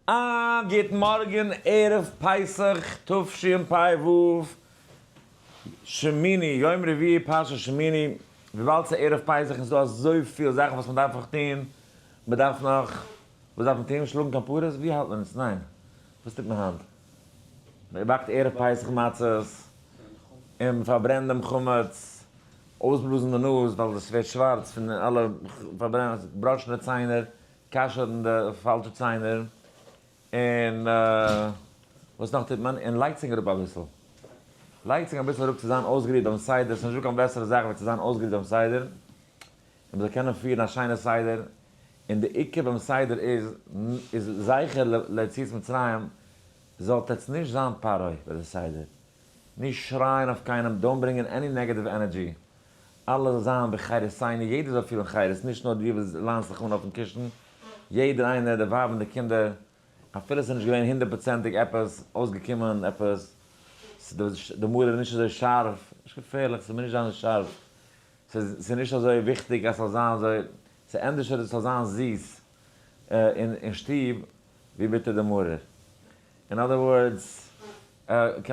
א גוט מארגן ערב פסח תשפ ו, שמיני, יום רביעי פרשת שמיני. וויבאלד ס'איז ערב פסח און ס'איז דא אזויפיל זאכן וואס מ'דארף נאך טון, מ'דארף נאך, וואס דארף מען טון? שלאגן כפרות? ווי האלט מען עס? ניין, וואס טוט מען היינט? מ'באקט ערב פסח מצות, און מ'פארברענט דעם חמץ, אויסבלאזן די נאז ווייל עס ווערט שווארץ פון אלע פארברענען, brush ן די ציינער, כשר'ן די פאלשע ציינער, און וואס נאך טוט מען? און לייגט זיך אראפ אביסל. לייגט זיך אביסל אראפ צו זיין אויסגערוהט ביים סדר, ס'איז נישטא קיין בעסערע זאך ווי צו זיין אויסגערוהט ביים סדר, און מ'זאל קענען פירן א שיינע סדר, און די עיקר ביים סדר איז, איז זכר ליציאת מצרים, זאלט עטס נישט זיין פרעה ביי די סדר, נישט שרייען אויף קיינעם, don't bring in any negative energy, אלע זאל זיין בחירותינו, יעדער זאל פילן חירות, נישט נאר דו וואס ליינסט זיך אן אויפן קישן, יעדער איינער, די ווייב און די קינדער, אפילו ס'איז נישט געווען הונדערט פראצענטיג עפעס אויסגעקומען עפעס, די מרור איז נישט אזוי שארף, נישט געפערליך, ס'מוז נישט זיין אזוי שארף, ס'איז נישט אזוי וויכטיג אז ס'זאל זיין אזוי, ס'איז ענדערשער עס זאל זיין זיס אין שטוב ווי ביטער די מרור. In other words,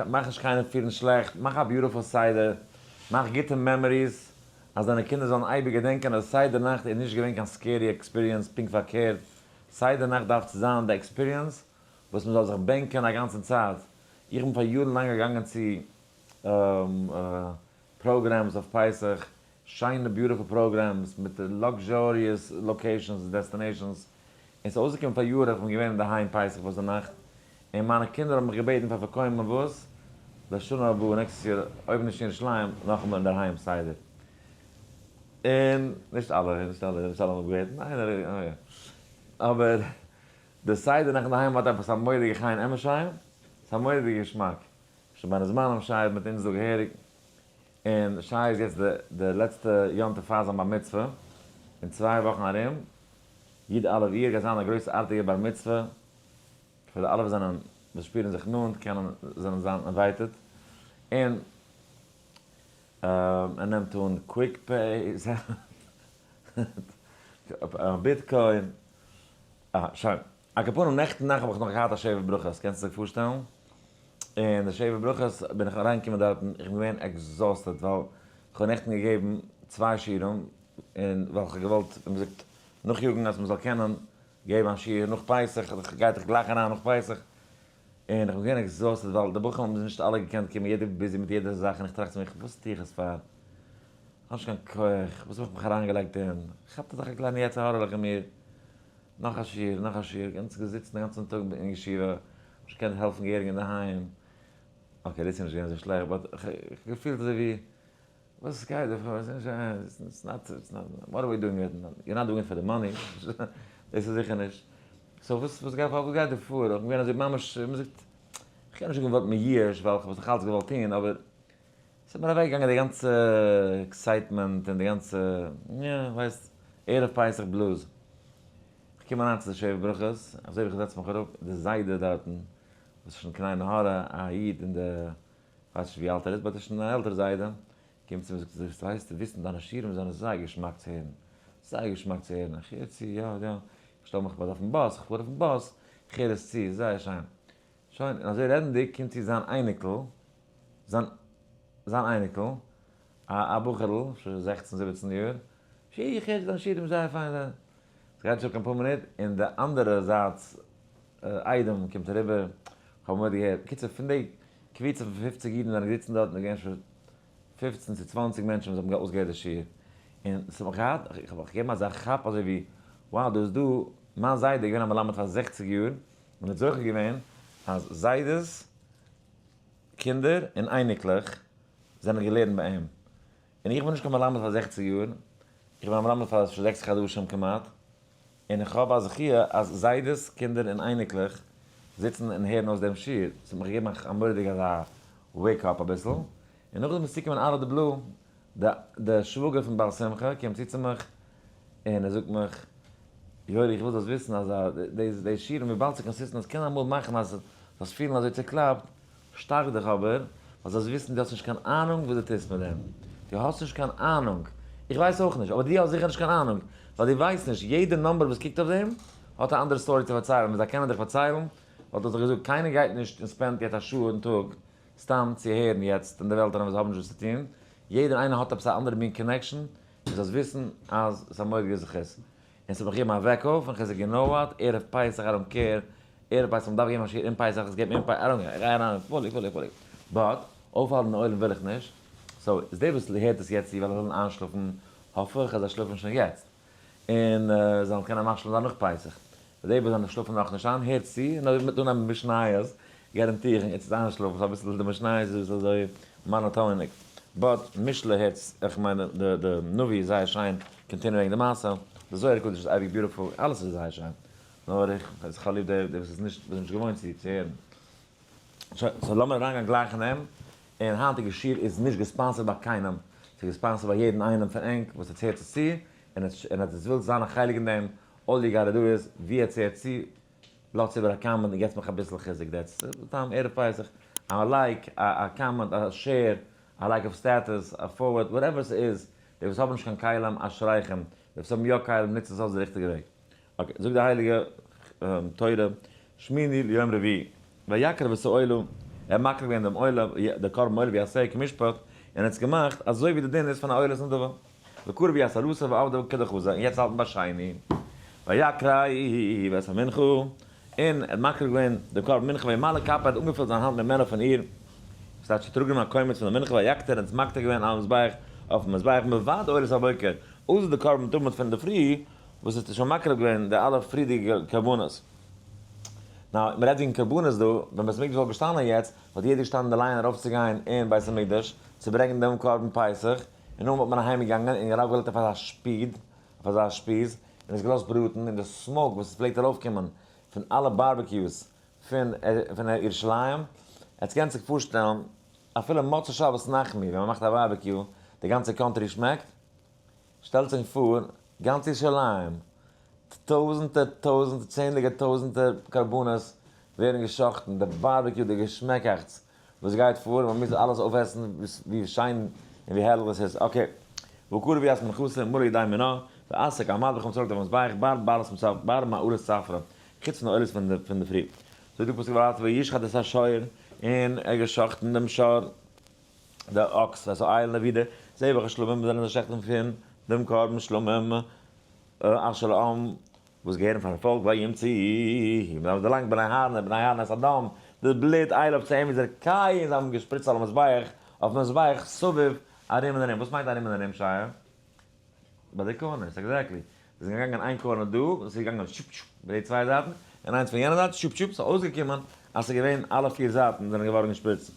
מאך נישט קיינעם פילן שלעכט, מאך א beautiful סדר, מאך גוטע memories, אז דיינע קינדער זאלן אייביג געדענקען אז סדר נאכט איז נישט געווען קיין scary experience, פונקט פארקערט, סדר נאכט דארף צו זיין די experience וואס מען זאל זיך בענקען א גאנצע צייט. איך בין פאר יארן לאנג געגאנגען צו programs אויף פסח, שיינע beautiful programs מיט luxurious locations און destinations, און ס'איז אויסגעקומען פאר יאר איך בין געווען אינדערהיים פסח וואס די נאכט, און מיינע קינדער האבן מיך געבעטן פאר פארקוימען וואס? לשנה הבאה נעקסטעס יאר אויב נישט אין ירושלים נאכאמאל אינדערהיים סדר. און נישט אלע, נישט אלע, נישט אלע האבן מיך געבעטן, איינער יא. אבער די סדר נאכט אינדערהיים האט עפעס א מורא'דיגע חן אמת שיין, ס'איז א מורא'דיגע געשמאק. שוין בין הזמנים שי איז מיט אונז דא געהעריג, און שי איז יעצט די לעצטע יום טוב פאר זיין בר מצוה, אין צוויי וואכן ארום, י א אייר גייט זיין א גרויסארטיגע בר מצוה, פאר די אלע וואס זענען וואס שפירן זיך נאנט קענען זענען זיין invited, און ער נעמט אן quick pay, bitcoin, אה שוין. על כל פנים נעכטן נאכט האב איך נאך געהאט א שבע ברכות, קענסט זיך פארשטעלן? און די שבע ברכות בין איך אריינגעקומען דארטן, איך בין געווען exhausted ווייל איך האב נעכטן געגעבן צוויי שיעורים, און ווייל איך האב געוואלט ווי מ'זאגט נאכיאגן אז מ'זאל קענען געבן א שיעור נאך פסח, איך גיי דאך גלייך אריין נאך פסח, און איך בין געווען exhausted ווייל די בחורים האבן נישט אלע געקענט קומען, יעדער busy מיט יעדע זאך, און איך טראכט צו מיך וואס טו איך עס פאר? איך האב נישט קיין כח, וואס האב איך מיך אריינגעלייגט אין? כאפט אזעלכע קליינע יצר הרע'לעך אין מיר. נאך א שיעור, נאך א שיעור, גאנץ געזיצן די גאנצן טאג אין ישיבה, נישט געקענט העלפן געהעריג אינדערהיים, okay דאס איז נישט געווען אזוי שלעכט, but איך האב געפילט אזוי ווי, וואס גייט דא פאר, it's not, it's not, what are we doing here, you're not doing it for the money, דאס איז זיכער נישט, so וואס וואס גייט וואס גייט דא פאר, איך בין געווען אזוי ממש, ווי מ'זאגט, איך קען נישט זאגן ווארט מייאש, ווייל איך האב עס נאך אלץ געוואלט טון, אבער ס'איז מיר אוועקגעגאנגען די גאנצע excitement און די גאנצע, יא, ווייסט, ערב פסח blues. כ'קום אריין צו די שבע ברכות, אזוי ווי כ'זעץ מיך אראפ, די זיידע דארטן, וואס איז שוין קיין עין הרע א איד אין די, כ'ווייס נישט ווי אלט ער איז, but ער איז שוין אן עלטער זיידע, קומט צו מיר זאגט ער, זאלסט וויסן דיינע שיעורים זענען זייער געשמאק צו הערן, זייער געשמאק צו הערן, איך הער צו, יא יא, איך שטעל מיך באלד אויפן באס, איך פאר אויפן באס, איך הער עס צו, זייער שיין. שוין, און אזוי רעדנדיג קומט צו זיין אייניקל, זיין זיין אייניקל, א א בחור'ל, שוין זעכצן זיבעצן יאר, שי, איך הער דיין שיעורים זייער פיין, זייער. ס'גייט נישט אפ קיין פאר מינוט, און די אנדערע זייט'ס איידעם קומט אריבער, כ'האב מורא געהערט, בקיצור פון די קבוצה פון פופציג אידן זענען געזיצן דארט, איז געווען שוין פופצן צו צוואנציג מענטשן וואס האבן אויסגעהערט די שיעור, און ס'האט מיך געהאט, איך האב מיך געגעבן אזא כאפ אזוי ווי, wow דא איז דא, מיין זיידע איז געווען א מלמד פאר זעכציג יאר, און האט זוכה געווען אז זיידעס, קינדער און אייניקלעך זענען געלערנט ביי אים. און איך בין נישט קיין מלמד פאר זעכציג יאר, איך בין א מלמד פאר זעקס חדשים כמעט, און איך האב א זכיה אז זיידעס, קינדער און אייניקלעך זיצן און הערן אויס דעם שיעור. ס'האט מיך געגעבן א מורא'דיגע אזא wake up אביסל. און נאכדעם איז צוגעקומען out of the blue, די שוואגער פון בעל שמחה קומט צו צו מיך און ער זאגט מיך, יואלי איך וויל זאלסט וויסן אז די שיעורים וויבאלד ס'איז consistent עס קען אמאל מאכן אז זאלסט פילן אזוי צוקלאפט, שטארק דיך אבער, ווייל זאלסט וויסן דו האסט נישט קיין אהנונג וואס דו טוסט מיט דעם, דו האסט נישט קיין אהנונג, איך ווייס אויך נישט, אבער דו האסט זיכער נישט קיין אהנונג, ווייל דו ווייסט נישט, יעדע number וואס קוקט אויף דעם. האט א אנדערע story צו פארציילן, ווען זיי קענען דיך פארציילן, וואלט איך דיך געזאגט, קיינער גייט נישט און spend ט יעצט א שעה אין טאג סתם צו הערן יעצט אין די וועלט אריין וואס זיי האבן נישט וואס צו טון, יעדער איינער האט עפעס א אנדערע מין connection, און זאלסט וויסן אז ס'איז א מורא'דיגע זכות. און ס'האט מיך געגעבן א וועק אויף, און כ'זאג you know what, ערב פסח I don't care, ערב פסח מ'דארף געבן א שיעור אין פסח, עס געבט מיר אין פסח, I don't care, איך גיי אריין fully fully fully, but אויפהאלטן די עולם וויל איך נישט, so איז די וואס הערט עס יעצט צו ווייל זיי ווילן איינשלאפן, האף איך אז זיי שלאפן שוין יעצט, און זיי זאלן קענען משלים זיין נאך פסח. די וואס זענען שלאפן נאכנישט איין, הערט צו, און אויב מ'וועט אנהייבן משניות, guarantee איך ענק עטס וועט איינשלאפן, ס'איז אביסל די משניות איז אביסל אזוי monotonic, but משלי הערטס, איך מיין די די נביא איז זייער שיין continuing די מעשה, די זוהר הקדוש איז אייביג beautiful, אלעס איז זייער שיין, נאר איך איך האב ליב די די וואס איז נישט וואס איז נישט געוואוינט צו צו הערן. שוין, so לאמיר אריינגיין גלייך אין דעם, און היינטיגע שיעור איז נישט גע sponsor ט ביי קיינעם, ס'איז גע sponsor ט ביי יעדן איינעם פון ענק וואס עטס הערט עס צו, און עטס ווילטס זיין א חלק אין דעם, all you gotta do איז, ווי עטס הערט צו, לאזטס איבער א comment און געטס מיך אביסל חיזוק, that's סתם ערב פסח, א like, א comment, א share, א like אויף status, א forward, whatever ס'איז, די וואס האבן נישט קיין כלים, אשריכם, די וואס האבן יא כלים, נוצט עס אויס די ריכטיגע וועג. okay, זאגט די הייליגע תורה, שמיני ליום רביעי, ויקרב את העולה, ער האט מקריב געווען דעם עולה, די קרבן עולה ויעשהו כמשפט, און ער האט עס געמאכט אזוי ווי די דין איז פון א עולת נדבה, וקרב ית עולתו ועבדה כדחזא, און יעצט האלט מען ביי שני, ויקרב את המנחה, און ער האט מקריב געווען דעם קרבן מנחה, וימלא כפו, ער האט אנגעפילט זיין האנט ממנה פון איר, וואס טייטש אראפגענומען א קומץ פון די מנחה, ויקטר, און עס מקטיר געווען על המזבח, אויפן מזבח, מלבד עולת הבוקר, אויסער די קרבן תמיד פון אינדערפרי, וואס האט שוין מקריב געווען די אלע פריערדיגע קרבנות. now, מ'רעדט וועגן קרבנות דא, ווען בית המקדש וואלט געשטאנען יעצט, וואלט יעדער געשטאנען אין די line ארויפצוגיין אין בית המקדש צו ברענגען דעם קרבן פסח, און נאכדעם וואלט מען אהיים געגאנגען און ארויפגעלייגט אויף אזא שפיד, אויף אזא שפיז, און עס געלאזט בראטן, און די smoke וואס עס פלעגט ארויפקומען פון אלע barbecues פון פון ירושלים, עטס קענטס זיך פארשטעלן, אפילו מוצאי שבת נחמו ווען מ'מאכט א barbecue, די גאנצע country שמעקט, שטעלט זיך פאר, גאנץ ירושלים, טויזענטער טויזענטער צענדליגער טויזענטער קרבנות ווערן גע'שחט'ן, די barbecue, די געשמעקאכטס וואס גייט פאר, מען מוז אלעס אויפעסן ווי שיין און ווי הערליך דאס איז, okay. וקרב ית מנחתו ומלא ידו ממנה, ועשאו על המזבח און צוריק אויפן מזבח, בר בעלות מצב, בר מעלות צפרא, חוץ פון די עולות פון די פרי. זאגט די פסוק ווייטער וישחט את השור, און ער האט גע'שחט'ן דעם שור. די אקס ואת האיל און ווידער זבח השלמים זענען די שעכטן פון דעם קרבן שלמים אשר לעם וואס געהערן פארן פאלק וימצאו מען האט דערלאנגט בני אהרן און בני אהרן את הדם די בלוט אליו צו אים ויזרקהו און זיי האבן געשפריצט על המזבח אויפן מזבח סביב ארום און ארום וואס מיינט ארום און ארום שייע? ביי די corners exactly זיי זענען געגאנגען איין corner דא און ס'איז געגאנגען שופ שופ ביי די צוויי זייטן און איינס פון יענע זייט שופ שופ ס'איז אויסגעקומען אז ס'איז געווען אלע פיר זייטן זענען געווארן געשפריצט.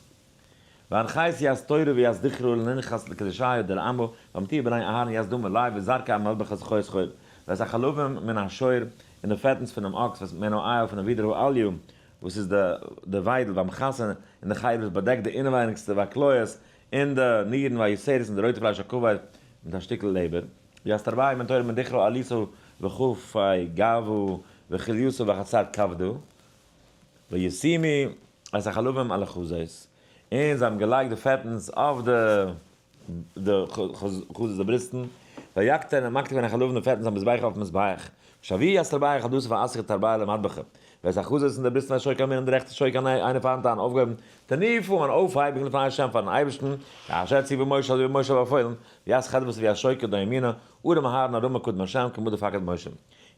והנחית ית תורה וית דכרא לננחת לקדשיה דלעמו, ואמתי' בני אהרן ית דמא ליה וזרקא המלבח זכות חול, ואת החלבים מן השור, און די פעטנס פונעם אקס, ואת מן האיל פונעם ווידער האליו, וואס איז די וויידל, והמכסה, און די חלב וואס באדעקט די אינעווייניגסטע, והכליות, און די נירן, והיותרת, און די רויטע פלייש הכבד, מיט א שטיקל לעבער. ית תרביה מן תורה מן דכרא עליתא וכפי גבו וכליותא וחצר כבדא. וישימו את החלבים על החזות, און זיי האבן געלייגט די פעטנס אויף די חזות די בריסטן, ויקטר און מקטיר געווען החלבים די פעטנס על המזבח אויפן מזבח, ושבו ית תרביה חדתא ואסק תרביה למדבחא, ואת החזות און די בריסטן והשוק הימין און די רעכטע שוק איינער פארן טאן אויפגעהויבן תנופה אן אויפהייבונג לפני ה' פארן אייבערשטן, כאשר ציוה משה אזוי ווי משה האט באפוילן, וית חדוות וית שוקא דימינא, ערום אהרן ערמה קדם ה' כמה דפקד משה.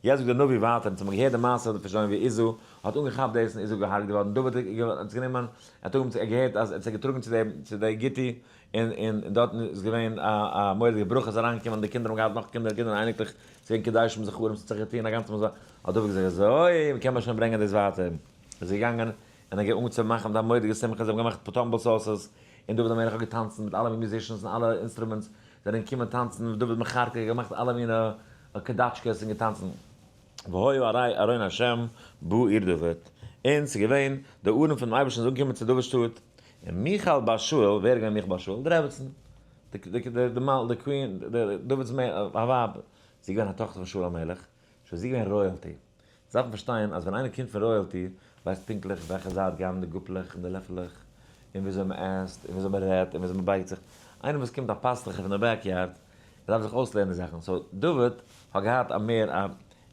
יעצט זאגט דער נביא ווייטער, אונז האבן געהערט די מעשה פון שוין ווי עזו האט אנגעכאפט דאס און עזו געהארגט געווארן, דוד האט עס גענומען, ער האט אנגעהויבן צו, ער האט געהערט אז ער האט עס געטראגן צו דעם צו די גיטי, און און דארטן איז געווען א א מורא'דיגע ברכה איז אריינגעקומען, די קינדער האבן געהאט נאך קינדער, קינדער און אייניקלעך, ס'איז געווען קדשים זכרים, ס'האט זיך געטון א גאנצע מזל, האט דוד געזאגט אזוי קען מען שוין ברענגען דאס ווייטער, איז ער געגאנגען און ער האט אנגעהויבן צו מאכן מיט א מורא'דיגע שמחה, זיי האבן געמאכט tumble sauces, און דוד המלך האט געטאנצן מיט אלע musicians און אלע instruments זענען געקומען טאנצן, דוד מחרקר האט געמאכט אלע מיני קאדאטשקעס און געטאנצן. והיה הרי ארון השם בעיר דוד, און ס'איז געווען, די ארון פונעם אייבערשטן איז אנגעקומען צו דוד'ס שטאט, און מיכל בת שאול, ווער איז געווען מיכל בת שאול? די רעבעצן, די queen, דוד'ס ווייב, זי איז געווען א טאכטער פון שאול המלך, שוין זי איז געווען royalty. דארף מען פארשטיין אז ווען איינער קומט פון royalty ווייסט פונקטליך וועלכע זייט גייען די גאפלעך און די לעפעלעך, און וויאזוי מען עסט, און וויאזוי מען רעדט, און וויאזוי מען בייגט זיך. איינער וואס קומט א פאסטעכער פון די backyard, ער דארף זיך אויסלערנען די זאכן. so דוד האט געהאט א מער א.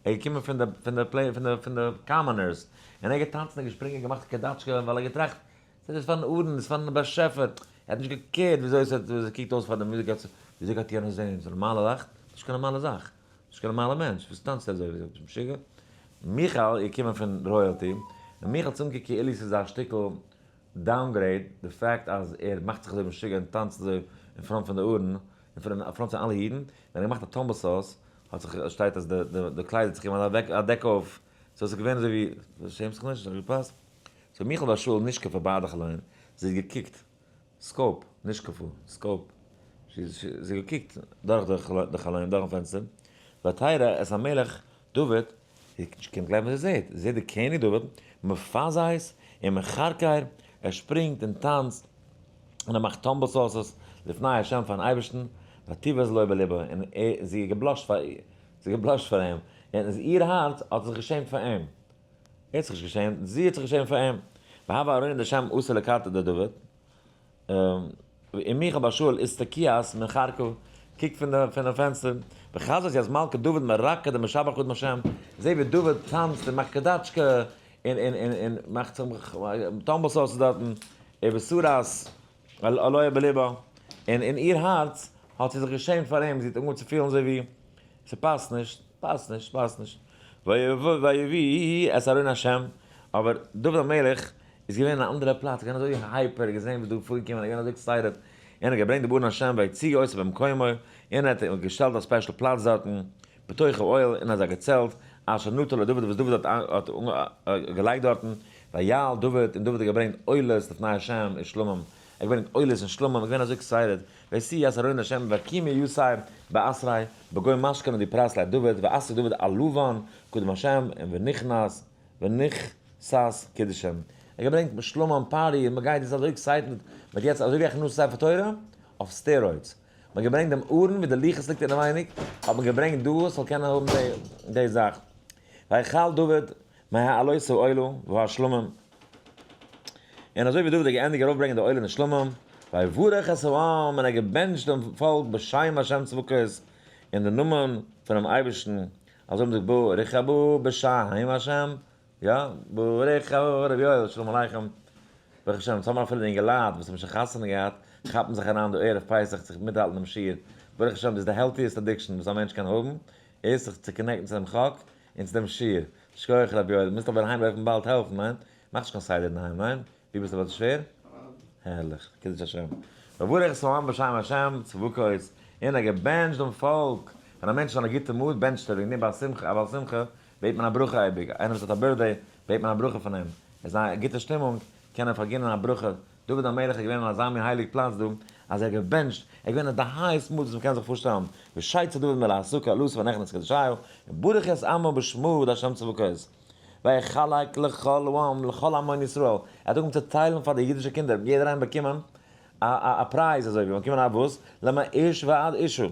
ער איז געקומען פון די פון די פלעי פון די פון די commoners, און ער האט געטאנצן און געשפרינגען געמאכט קאדאטשקע ווייל ער האט געטראכט ס'איז נישט פארן ארון, ס'איז פארן באשעפער, ער האט נישט גע care ט וויאזוי ס'האט קוקט אויס פאר די מוזיק, וויאזוי גייט יענער זעהן, ס'איז א נארמאלע זאך? נישט קיין נארמאלע זאך, נישט קיין נארמאלע מענטש, וואס טאנצט ער אזוי, ביסט משוגע? מיכאל איז געקומען פון royalty, און מיכאל האט אנגעקוקט כאילו ס'איז א שטיקל downgrade, די fact אז ער מאכט זיך אזוי משוגע און טאנצט אזוי אין front פון די ארון, אין front פון אלע אידן, ווען ער האט געמאכט א tumble sauce, האט זיך, שטייט אז די קלייד האט זיך געמאכט א דעק אויף, so ס'איז געווען אזוי ווי, שעמסט זיך נישט? האט געפאסט? so מיכל בת שאול נשקפה בעד החלון, זי האט געקוקט, scope, נשקפה, scope, זי האט געקוקט דורך די חלון, דורכן פענסטער, ותרא את המלך דוד, זי האט נישט געקענט גלייבן וואס זי זעט, זי זעט די קעניג דוד, מפזז ומכרכר, ער שפרינגט און טאנצט, און ער מאכט tumble sauces, לפני השם פארן אייבערשטן, ותבז לו בלבה, און זי האט גע blush ט פאר, זי האט גע blush ט פאר אים, און איר הארץ האט זיך געשעמט פאר אים. ער האט זיך נישט געשעמט, זי האט זיך געשעמט פאר אים. והוה ארונא דשם אתא לקרתא דדוד. און מיכל בת שאול אסתכיאת מן חרקא, קוקט פון די פון די פענסטער, וחזת ית מלכא דוד מרקד ומשבח קדם השם, זעט ווי דוד טאנצט און מאכט קאדאטשקע, און און און און מאכט זיך tumble sauce דארטן, ובשרת עליה בלבה, און אין איר הארץ האט זי זיך געשעמט פאר אים, זי האט אנגעהויבן צו פילן אזוי ווי ס'פאסט נישט, פאסט נישט, פאסט נישט. ויביא את ארון השם, אבער דוד המלך איז געווען אין א אנדערע פלאץ, געווען אזוי hyper, געזען וואס דא איז פארגעקומען, ער איז געווען אזוי excited, און ער האט געברענגט די ארון השם ויציגו אותו במקומו, און ער האט אים געשטעלט א special פלאץ דארטן, בתוך האוהל, אין אזא געצעלט, אשר נטה לדוד, וואס דוד האט געלייגט דארטן, ויעל דוד, און דוד האט געברענגט עולות לפני השם ושלמים, ער האט געברענגט עולות און שלמים, ער איז געווען אזוי excited, וישיאו את ארון השם ויקימו יתיר באתריה, בגו משכנא די פרס ליה דוד, ואתא דוד על לבן קדם השם, און ונכנס, ונכסס קידוש השם. ער האט געברענגט שלמים party, און מען גייט איז אזוי excited, מען האט יעצט אזוי ווי הכנסת ספר תורה, אויף steroids. מען האט געברענגט דעם ארון ווי די לוחות ליגט אינעווייניג, האט מען געברענגט דא עס זאל קענען האבן די זאך. ויכל דוד מהעלות העולה והשלמים. און אזוי ווי דוד האט געענדיגט ארויפברענגען די עולה און די שלמים, ויברך את העם, און ער האט געבענטשט דעם פאלק בשם השם צבקות, אין די נאמען פונעם אייבערשטן, אזוי האבן זיך ברוך הבא בשם השם, יא, ברוך הבא רבי יואל, שלום עליכם, ברוך השם, אונז האבן אפילו די אינגעלייט וואס האבן שוין חתונה געהאט, כאפן זיך אריין דא ערב פסח זיך מיטהאלטן דעם שיעור, ברוך השם דאס איז די healthiest addiction וואס א מענטש קען האבן, איז זיך צו connect ן צו דעם חק און צו דעם שיעור, שכוח רבי יואל, מוזט אבער אהיים לויפן באלד העלפן, ניין? מאכסט נישט קיין סדר אינדערהיים, ניין? ווי ביסטו ביי די שווער? הערליך, קידוש השם. ויברך את העם בשם השם צבקות, און ער געבענטשט דעם פאלק, ווען א מענטש איז אין א גוטע mood בענטשט ער, וועגן דעם ביי א שמחה, א בעל שמחה בעט מען א ברכה אייביג, איינער וואס האט א birthday בעט מען א ברכה פון אים, ער איז אין א גוטע שטימונג קען ער פארגינען א ברכה, דוד המלך איז געווען אין אזא מין הייליג פלאץ דא, אז ער האט געבענטשט, ער איז געווען אין די highest mood וואס מען קען זיך פארשטעלן, ויצא דוד מלהסקה עלותו ונכנס קדשיו, וברך את עמו בשמו לה' צבקות. ויחלק לכל העם לכל המון ישראל, ער האט אנגעהויבן צו טיילן פאר די אידישע קינדער, יעדער איינער באקומען א פרייז אזוי ווי באקומען א וואס, למאיש ועד אישה,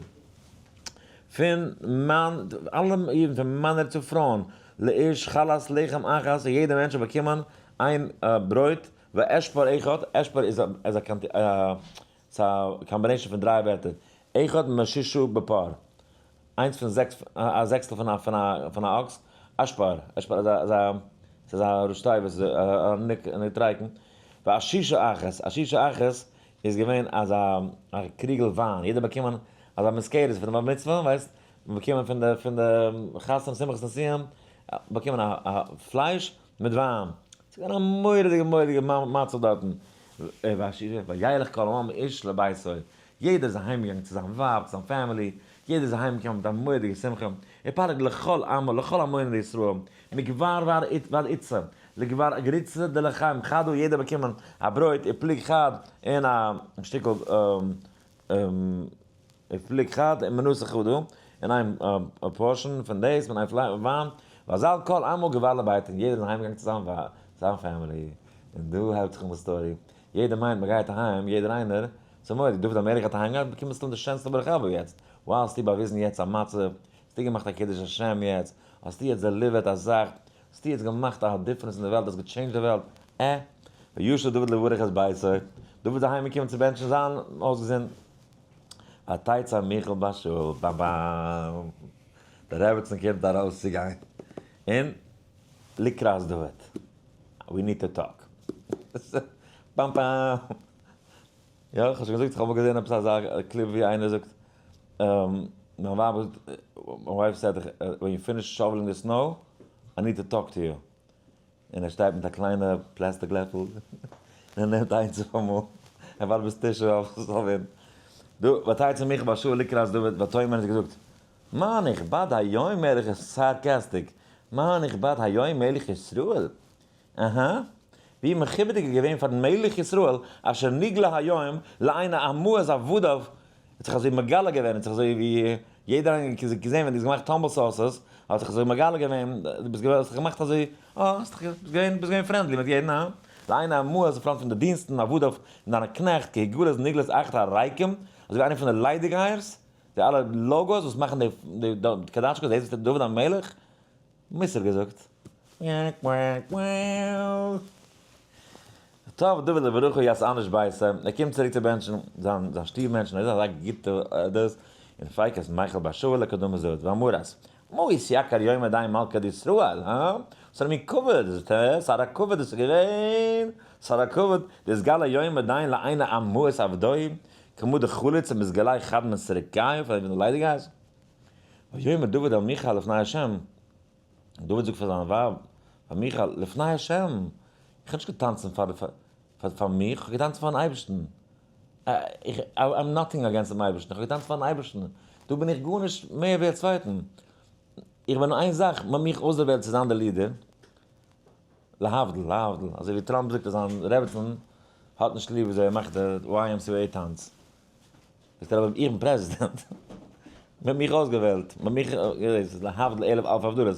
פון מאן, אלע אידן פון מענער צו פרויען, לאיש חלת לחם אחת, יעדער מענטש האט באקומען איין ברויט, ואשפר אחד, אשפר איז א combination פון דריי ווערטער, אחד משישה בפר, איינס פון זעקס, א זעקסטל פון א פון א אקס, אשפר, אשפר איז א ס'איז א ראשי תיבות, א ניק נוטריקון, ועשישה אחת, עשישה אחת איז געווען אזא א קריגל וויין, יעדער באקומען אזא מזכרת פון די בר מצוה, ווייסט, באקומען פון די פון די חתן שמחת נישואין, באקומען א פלייש מיט וויין, ס'איז געווען א מורא'דיגע מורא'דיגע מצב דארטן, וילך כל העם איש לביתו, יעדער איז אהיים געגאנגען צו זיין ווייב, צו זיין family, יעדער איז אהיים געקומען מיט א מורא'דיגע שמחה, ופלג לכל עמו, לכל המוני לישראל, מגבר ועד איצה, לגבר גריצה דלחיים חדא, יעדער באקומען א ברויט, ופלוג חד, און א שטיקל ופלוג חד, און מנוסה חדא, און איין portion פון דאס, מיט איין וויין, ואזל כל עמו גבר לביתו, און יעדער איז אהיים געגאנגען צו זיין family, און דא הייבט זיך אן די story, יעדער מיינט מען גייט אהיים, יעדער איינער, ס'איז מורא'דיג, דוד המלך האט אהיימגעהאט, באקומען סתם די שענסטע ברכה אבער יעצט, wow האסטו באוויזן יעצט א מצב, האסטו געמאכט א קידוש השם יעצט, האסטו יעצט delivered א זאך, האסטו יעצט געמאכט א difference אין די וועלט, האסט גע change ט די וועלט, ע. וישב דוד לברך את ביתו, דוד איז אהיימגעקומען צו בענטשן זיין הויזגעזינד. ותצא מיכל בת שאול, באם באם. די רעבעצן קומט ארויס צו גיין און לקראת דוד, we need to talk. פאם פאם. יא, איך האב שוין געזאגט, איך האב אמאל געזען עפעס אזא clip ווי איינער זאגט, מיין ווייב האט, my wife said, when you finish shoveling the snow, I need to talk to you. און ער שטייט מיט א קליינע plastic לעפל, און ער נעמט איינס אויפאמאל, ער ווארט ביז תשעה באב ס'זאל ווערן. דא, ותצא מיכל בת שאול לקראת דוד, ותאמר האט זי געזאגט, מה נכבד היום מלך sarcastic, מה נכבד היום מלך ישראל? אהה. ווי מכובד'יג איז געווען פארן מלך ישראל אשר נגלה היום לעיני אמהות עבדיו, האט זיך אזוי מגלה געווען, האט זיך אזוי ווי יעדער איינער האט געזען ווען דו האסט געמאכט tumble sauces, האט זיך אזוי מגלה געווען, דו ביסט געווען, האסט זיך געמאכט אזוי, אה, האסט דיך, ביסט געווען, ביסט געווען friendly מיט יעדן, הא? לעיני אמהות אין front פון די דינסטן עבדיו און דיינע קנעכט, כהגלות נגלות אחת הריקים, אזוי ווי איינער פון די ליידיגייערס, די אלע logos וואס מאכן די די קאדאטשקעס, דאס איז דוד המלך? מוסר געזאגט. טוב דוד לברכה יעשה אנדערש בייסע, ער קומט צוריק צו בענטשן זיין זיין שטוב מענטשן, ער איז אזא גוטע דאס, און פייקעס מיכל באשעווע לקדמת דוד, ואמרת, מאיס יקר יומא דיין מלכא דישראל, הא? סארא מין כבוד איז עס, סארא כבוד דאס איז געווען, סארא כבוד, דאתגלי יומא דין לעיני אמהות עבדוי, כמו דחליץ ומתגלי חד מסרקיו, פאר די ליידיגייערס. ויאמר דוד אל מיכל לפני השם, דוד זאגט פאר זיין ווייב, פאר מיכל, לפני השם, איך האב נישט געטאנצן פאר פאר מיך, איך האב געטאנצן פארן אייבערשטן, איך, I'm nothing against דעם אייבערשטן, איך האב געטאנצן פארן אייבערשטן, דא בין איך גארנישט מער ווי א צווייטן, איך בין איין זאך, מען האט מיך אויסדערוועלט צו זיין דער leader, להבדיל, להבדיל, אזוי ווי טראמפ זאגט אז זיין רעבעצן האט נישט ליב וויאזוי ער מאכט די YMCA טאנץ. זאגט ער אבער איך בין פרעזידענט, מען האט מיך אויסגעוועלט, מען האט מיך, דאס איז להבדיל אלף אלפי הבדלות,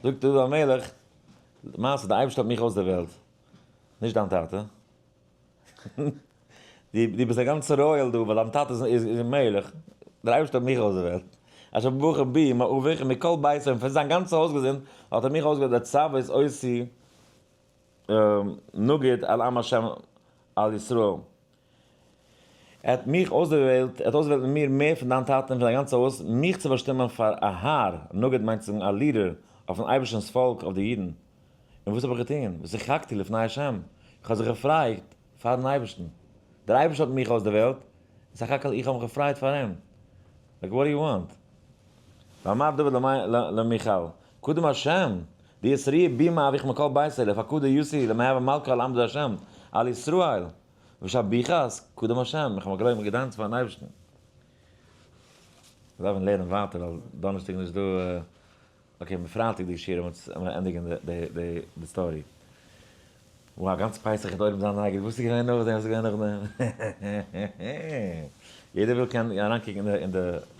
זאגט דוד המלך, למעשה די אייבערשטער האט מיך אויסדערוועלט, נישט דיין טאטע, דו ביסט א גאנצע royal דא ווייל דיין טאטע איז מלך, דער אייבערשטער האט מיך אויסדערוועלט, אשר בחר בי מאביך ומכל ביתו, און פון זיין גאנצע הויזגעזינד האט ער מיך אויסגעוועלט לצוות אותי נגיד על עם השם על ישראל. ער האט מיך אויסדערוועלט, ער האט אויסדערוועלט מיט מיר מער פון דיין טאטן און פון דיין גאנצע הויז, מיך צו באשטימען פאר א האר, נגיד מיינט צו זאגן א leader, אויפן אייבערשטענס פאלק, אויף די אידן. און וואס האב איך געטון? ושחקתי לפני השם, איך האב זיך געפרייט פארן אייבערשטן. דער אייבערשטער האט מיך אויסדערוועלט, און סך הכל איך האב מיך געפרייט פאר אים. Like what do you want? ואמר דוד למיכל, קדם השם, די אתערי בי מאביך מכל ביתיה, לפקודי יתי למהוי מלכא על עם השם, על ישראל. ושבחת, קדם השם, איך האב גלייך געדאנקט פארן אייבערשטן. מיר דארפן לערנען ווייטער ווייל דאנערשטאג איז נישט דא, okay מיר פרייטאג די שיעור וועלן מיר ענדיגן די story. וואו א גאנץ פסח האט עולם זיין נייגעריג וואס איז געווען נאכדעם וואס איז געווען נאכדעם. יעדער וויל קענען אריינקוקן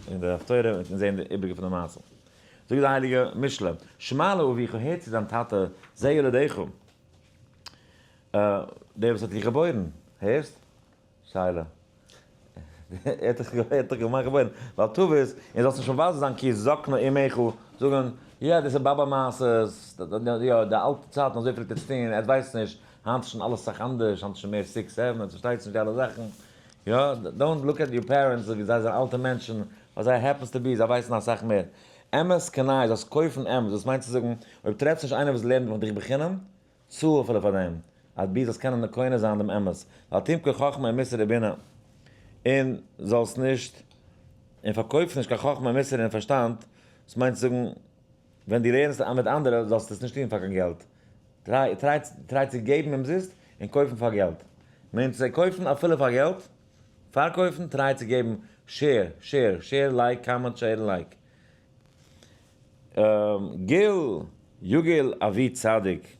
אין די הפטורה און זען די איבריגע פון די מעשה. זאגט די הייליגע משלי, שמע לאביך הער צו דיין טאטע, זה ילדך. דער וואס האט דיך געבוירן, הערסט? שאלה. ער האט דיך געמאכט געבוירן. ואל תבוז, און זאלסט נישט מבזה זיין כי זקנה אמך, זאגן, יא, דאס איז באבע מעשה'ס, יא, די אלטע צייטן אזוי פלעגט ער צו טון, ער ווייסט נישט, היינט איז שוין אלעס סאך אנדערש, היינט איז שוין מער six seven, ער פארשטייט נישט די אלע זאכן. יא, don't look at your parents ווי זיי זענען אלטע מענטשן, ווייל זיי happens to be, זיי ווייסן אסאך מער. אמת קנה, זאלסט קויפן אמת, דאס מיינט צו זאגן, אויב טרעפסט נישט איינער וואס לערנט מיט דיך בחינם, צאל אפילו פאר דעם, אבי זאלסט קענען קונה זיין דעם אמת, ואל תמכור חכמה ומוסר ובינה, און זאלסט נישט, און פארקויף נישט קיין חכמה און מוסר און פארשטאנד, דאס מיינט צו זאגן, ווען דו לערנסט מיט אנדערע זאלסטו עס נישט טון פאר קיין געלט, try try צו געבן אומזיסט און קויפן פאר געלט, מיינט צו קויפן אפילו פאר געלט, פארקויפן, try צו געבן share, share, share, like, comment, share און like. גיל יגיל אבי צדיק,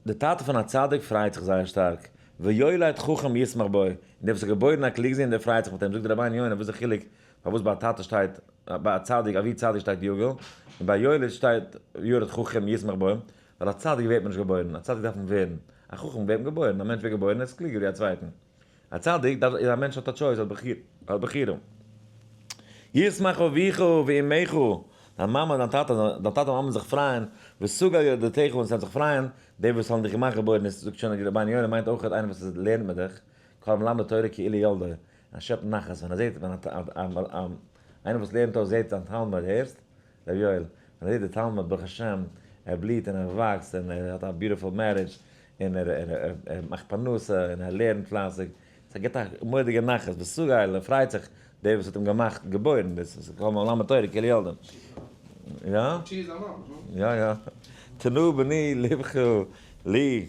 די טאטע פון א צדיק פרייט זיך זייער שטארק, ויולד חכם ישמח בו, און דער וואס איז געבוירן א קלוג זון דער פרייט זיך מיט אים, זאגט דער רבינו יונה וואס איז די חילוק פארוואס ביי א טאטע שטייט ביי א צדיק אבי צדיק שטייט יגיל, און ביי יולד שטייט יולד חכם ישמח בו, ווייל א צדיק ווערט מען נישט געבוירן, א צדיק דארף מען ווערן, א חכם ווערט מען געבוירן, א מענטש ווערט געבוירן ער איז קלוגער ווי א צווייטן. א צדיק דארף איז א מענטש האט א choice האט בחירה. ישמח אביך ואמך, דיין מאמע און דיין טאטע, דיין טאטע און מאמע זיך פרייען, וסגל ילדותיך און זיי זיך פרייען, די וואס האבן דיך געמאכט געבוירן איז זאגט שוין רבינו יונה מיינט אויך איינער וואס איז לערנט מיט דיך, כל המלמד תורה כאילו ילדו, ער שעפט נחת ווען ער זעט ווען איינער. איינער וואס לערנט אויס זעט זיין תלמיד, הערסט? ר' יואל, ווען ער זעט די תלמיד ברוך השם, ער בליהט און ער וואקסט און ער האט א beautiful marriage, און ער ער מאכט פרנסה און ער לערנט פלייסיג, ס'גיבט א מורא'דיגע נחת, וסוגייל, ער פרייט זיך, דער וואס האט אים געמאכט, געבוירן, דאס איז כל מלמד תורה כאילו ילדו. יא? יא יא. תנו בני לבך לי,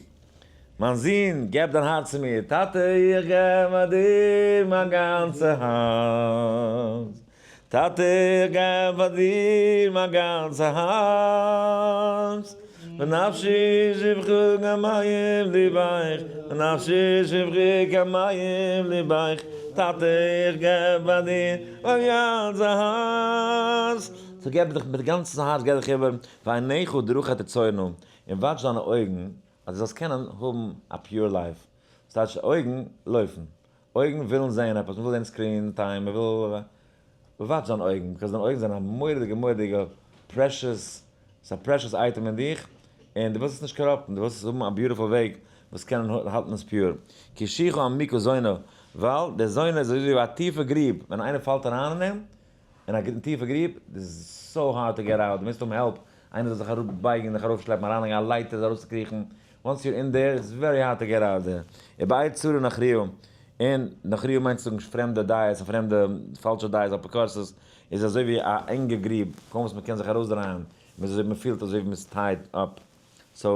מיין זון, געב דיין הארץ צו מיר, טאטע איך געב פאר דיר מיין גאנצע הארץ, טאטע איך געב פאר דיר מיין גאנצע הארץ, ונפשי שפכה כמים ליבך, ונפשי שפכה כמים ליבך, טאטע איך געב פאר דיר מיין גאנצע הארץ. so געב דיך מיט גאנצן הארץ געב דיך איבער, ועיניך דרכי תצורנה, און וואטש דיינע אויגן אז דו זאלסט קענען האבן א pure life. ס'טייטש אויגן לויפן. אויגן ווילן זען עפעס, מ'וויל זען screen time, מ'וויל וואטש דיין אויגן, because דיין אויגן זענען א מורא'דיגע מורא'דיגע precious, ס'איז א precious item אין דיך, און דו ווילסט עס נישט corrupt ן, דו ווילסט עס האבן א beautiful וועג וואס קענען האלטן עס pure. כי שיחה עמוקה זונה, ווייל די זונה איז אזוי ווי א טיפע גריב, ווען איינער פאלט אריין אין דעם, אין א גוטן טיפע גריב, דאס איז so hard to get out, דו מוזט האבן help, איינער זאל זיך אראפ בייגן דיך ארויף שלעפן, אריינלייגן א לייטער זיך ארויסצוקריכן, once you're in there it's very hard to get out there. ובעת צרה נכריה, און נכריה מיינט צו זאגן פרעמדע דעות און פרעמדע פאלשע דעות אפיקורסות, איז אזוי ווי א ענגע גריב, קוים וואס מ'קען זיך ארויסדרייען, מ'איז אזוי מ'פילט אזוי ווי מ'איז tied up, so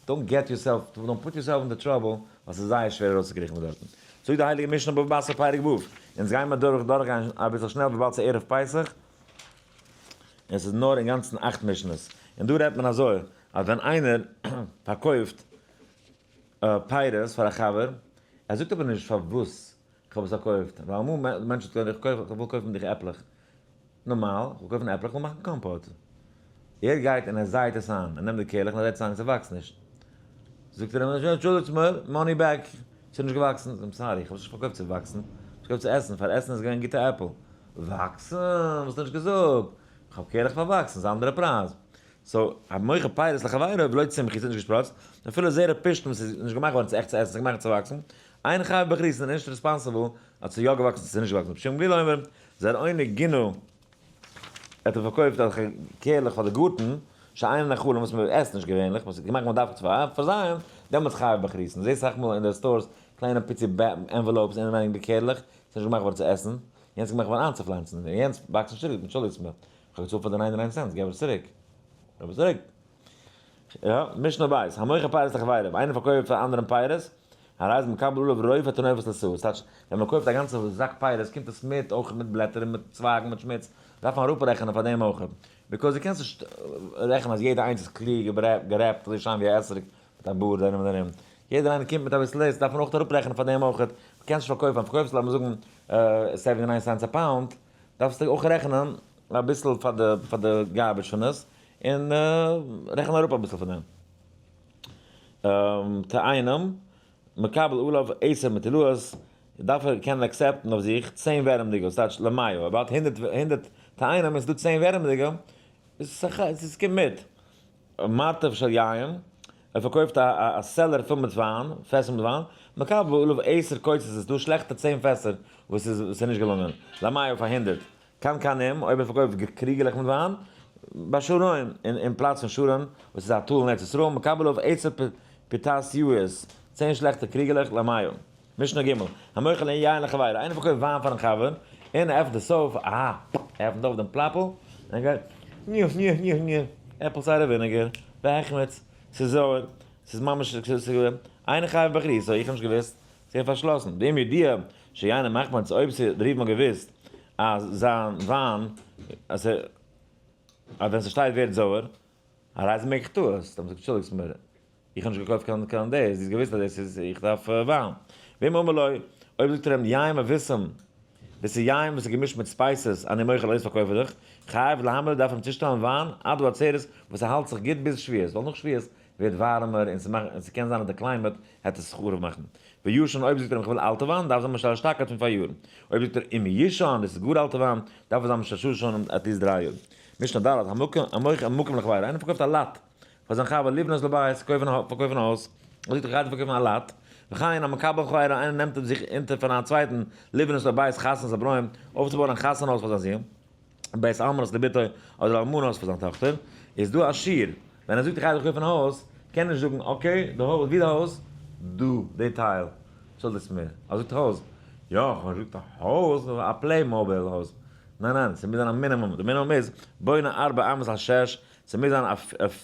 don't get yourself, don't put yourself in the trouble, ווייל ס'איז זייער שווער ארויסצוקריכן פון דארטן. זאגט די הייליגע משנה בבא בתרא פרק ו', אונז גייען מיר דורך דורכגיין אביסל שנעל וויבאלד ס'איז ערב פסח, און ס'איז נאר אינגאנצן אכט משנה'ס, און דא רעדט מען אזוי, אז ווען איינער פארקויפט פירות פאר א חבר, ער זאגט אבער נישט פארוואס איך האב עס פארקויפט, ווייל אמאל מענטשן זאגן איך קויף איך וויל קויפן דיך עפלעך, נארמאל, איך וויל קויפן עפלעך, איך וויל מאכן קאמפאוט. ער גייט און ער זייט עס איין, ער נעמט די קערלעך און ער זייט עס איין און ס'וואקסט נישט. זאגט ער אים, אנטשולדיגטס מיר, money back, ס'איז נישט געוואקסן. זאגט אים, sorry, איך האב עס נישט פארקויפט צו וואקסן, איך האב עס געקויפט צו עסן, פאר עסן איז געווען גוטע עפל. וואקסן? וואס האסטו נישט געזאגט? איך האב קערלעך פאר וואקסן, ס'איז א אנדערע פרייז. so, המוכר פירות לחבירו ולא צמחו, ס'איז נישט געשפראצט, אפילו זרע פשתן וואס איז נישט געמאכט געווארן צו עכט צו עסן, ס'איז געמאכט צו וואקסן, אין חייב בכריתין, איז נישט responsible אז ס'איז יא געוואקסן צו ס'איז נישט געוואקסן, רבי שמעון גליל אומר, זרעו לגינה, ער האט אים פארקויפט אזעלכע קערלעך פאר די גארטן, שאינן נאכלין וואס מען עסט נישט געווענליך, וואס איז געמאכט מען דארף צו פארזייען, דעמאלטס חייב בכריתין. זעסט אסאך מאל אין די stores קליינע פיצי envelopes אינעווייניג די קערלעך, ס'איז נישט געמאכט געווארן צו עסן, יענץ איז געמאכט געווארן איינצופלאנצן, און יענץ וואקסט נישט צוריק, אנטשולדיגטס מיר, כ'האב געצאלט פאר די 99 cents, געב עס צוריק. געב עס צוריק. יא, משנה בית, המוכר פירות לחבירו, איינער פארקויפט פאר אנדערן פירות, הרי זה מקבל עליו רוב הטינופת לסאה, ס'טייטש, ווען מען קויפט א גאנצע זאק פירות קומט עס מיט אויך מיט בלעטער און מיט צווייגן מיט שמוץ, דארף מען אראפרעכענען פאר דעם אויך, because דו קענסט נישט רעכענען אז יעדע איינס איז קלוג גע wrap ט אזוי שיין ווי א אתרוג מיט א בארד ארום און ארום, יעדער איינער קומט מיט אביסל דאס, דארף מען אויך אראפרעכענען פאר דעם אויך, דו קענסט נישט פארקויפן, אז פארקויפסט לאמיר זאגן 79 cents א pound, דארפסטו אויך רעכענען אביסל פאר די פאר די garbage פון עס, און רעכן אראפ אביסל פון דעם. תאנים, מקבל עליו עשר מטולאות, דארף ער קענען accept ן אויף זיך 10 ווערעמדיגע, וואס טייטש למאה, אויב ער האט 100 תאנים און ס'איז דא 10 ווערעמדיגע, איז עס קומט מיט. מרתף של יין, ער פארקויפט א cellar פול מיט וויין, פעסער מיט וויין, מקבל עליו עשר קוצות, עס איז דא שלעכטע 10 פעסער וואס איז נישט געלונגען, למאה פאר 100. קנקנים, אויב ער פארקויפט קריגעלעך מיט וויין, בשרון, אין פלאץ פון שרון, וואס איז א טאל אין ארץ ישראל, מקבל עליו עשר פתסיות, 10 שלעכטע קריגעלעך, למאה. משנה ג', המוכר יין לחבירו, איינער פארקויפט וויין פארן חבר, און ער עפנט די סוף, אה, ער עפנט אויף דעם פלאפל, און ער גייט, ניו, ניו, ניו, ניו, apple cider vinegar, והחמיץ, ס'איז זויער, ס'איז ממש, אינו חייב בכריתו, איך האב נישט געוואוסט, ס'איז געווען פארשלאסן, ואם ידיע שיינו מחמיץ, אויב ס'איז דער ראובן האט געוואוסט אז זיין וויין, אז ווען ס'שטייט ווערט זויער, הרי זה מקח טעות, דאן זאגט אנטשולדיגטס מיר, איך האב נישט געקויפט קיין קיין דאס, דו האסט געוואוסט אז דאס איז, איך דארף וויין. ואם אמר לו, אויב זאגט ער אים יין מבושם, דאס איז יין וואס איז געמישט מיט spices, אני מוכר לך פארקויף איך דיך, חייב להמיר דארף אים צושטעלן וויין עד העצרת וואס ס'האלט זיך גוט ביז שבועות, ווייל נאך שבועות ווערט ווארעמער און ס'מאכט און ס'קען זיין אז די climate העט עס חרוב מאכן. וישן אויב זאגט ער אים איך וויל אלטע וויין דארף זיין משל אשתקד פון פאריאר. אויב זאגט ער אם ישן דאס איז גאר אלטע וויין דארף עס זיין משל שושן at least 3 יאר. משנה ד' המוכר מקום לחבירו איינער פארקויפט א lot פאר זיין חבר לבנות לו בית קויפן פארקויפן א הויז און זאגט איך גיי דיר פארקויפן א lot וכן המקבל חברו איינער נעמט זיך אונטער פון א צווייטן לבנות לו בית חתן לבנו אויפצובויען א חתונה הויז פאר זיין זון. בית אלמנות לביתו אדער אלמנות פאר זיין טאכטער, איז דא א שיעור, ווען ער זאגט איך גיי דיך קויפן א הויז, קען ער נישט זאגן okay די הויז, ווי די הויז? דא, די טייל, שולדיגסט מיר, ער זאגט הויז, יא, איך האב נישט געזאגט א הויז, נאר א Playmobil הויז, ניין ניין, ס'מוז זיין א מינימום, די מינימום איז, בונה ארבע אמות על שש, ס'מוז זיין א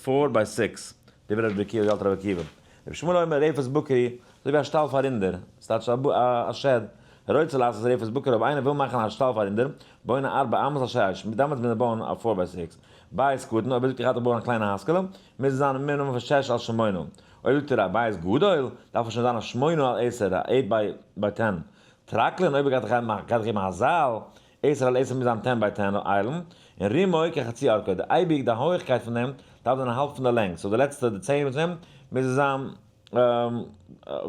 four by six, דברי רבי עקיבא, זאגט רבי עקיבא. רבי ישמעאל אומר רפת בקר, אזוי ווי א שטאל פאר רינדער, ס'טייטש א shed, הרוצה לעשות רפת בקר, אויב איינער וויל מאכן א שטאל פאר רינדער, בונה ארבע אמות על שש, דעמאלטס מוז ער בויען א four by six. בית קטן, אויב ער זאגט איך דארף בויען א קליינע הייזקעלע, מוז עס זיין מינימום פון שש על שמונה. אויב זאגט ער א בית גדול, דארף עס שוין זיין א שמונה על עשר, א eight by ten. טרקלין, אויב ער גייט דיך געבן א זאל, עשר על עשר מוז זיין ten by ten איילן, און רומו כחצי אורכו, די אייביג די הויכקייט פון דעם דארף זיין א האלב פון די לענג, so די לעצטע די 10 מיט דעם מוז עס זיין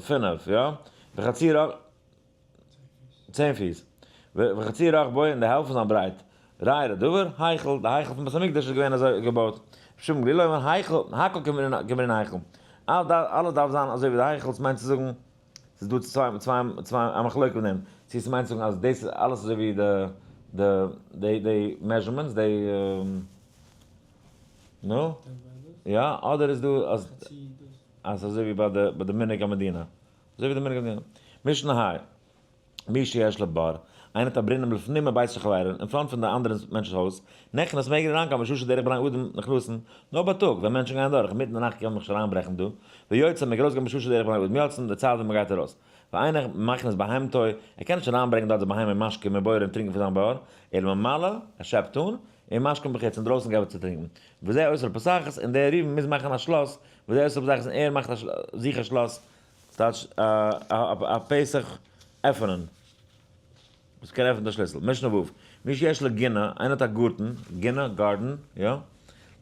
פינף, יא? וחצי רח 10 פיס, וחצי רחבו און די העלפט פון זיין ברייט, ראיה לדבר, היכל, די היכל פון בית המקדש איז געווען אזוי געבויט, שום גליל אומר היכל, הכל כמנין היכל, אלעס דארף זיין אזוי ווי די היכל, ס'מיינט צו זאגן ס'איז דא צוויי א מחלוקה מיט דעם, צו ס'מיינט צו זאגן אז דאס איז אלעס אזוי ווי די measurements, די, נו? יא, אדער איז דא אז אז אזוי ווי ביי די מנהג המדינה, אזוי ווי די מנהג המדינה. משנה ה', מי שיש לו בור, איינער האט א ברונעם לפנים מבית של חברו, אין front פון די אנדערע מענטש'ס הויז, נכנס מעג ער אריינקומען בשעה שדרך בני אדם נכנסין, נאר בייטאג ווען מענטשן גייען דורך, אינמיטן די נאכט קען מען נישט אריינברעכן דא, ויוצא מעג ארויסגיין בשעה שדרך בני אדם יוצאין, די צייט ווען מען גייט ארויס. ואינו מכניס בהמתו, ער קען נישט אריינברענגען דארט די בהמה משקה מבורו און טרינקען פון זיין בור, אלא ממלא, ער שעפט אן, און משקה מבחוץ אינדרויסן געבן צו טרינקען. וזה עושה לו פתחת, און דער ראובן מוז מאכן א שלאס, וזה עושה לו פתחת און ער מאכט זיך א שלאס, ס'טייטש א פתח עפענען. וואס קען עפענען די שליסל. משנה ו', מי שיש לו גינה, איינער האט א גארטן, גינה, garden, יא?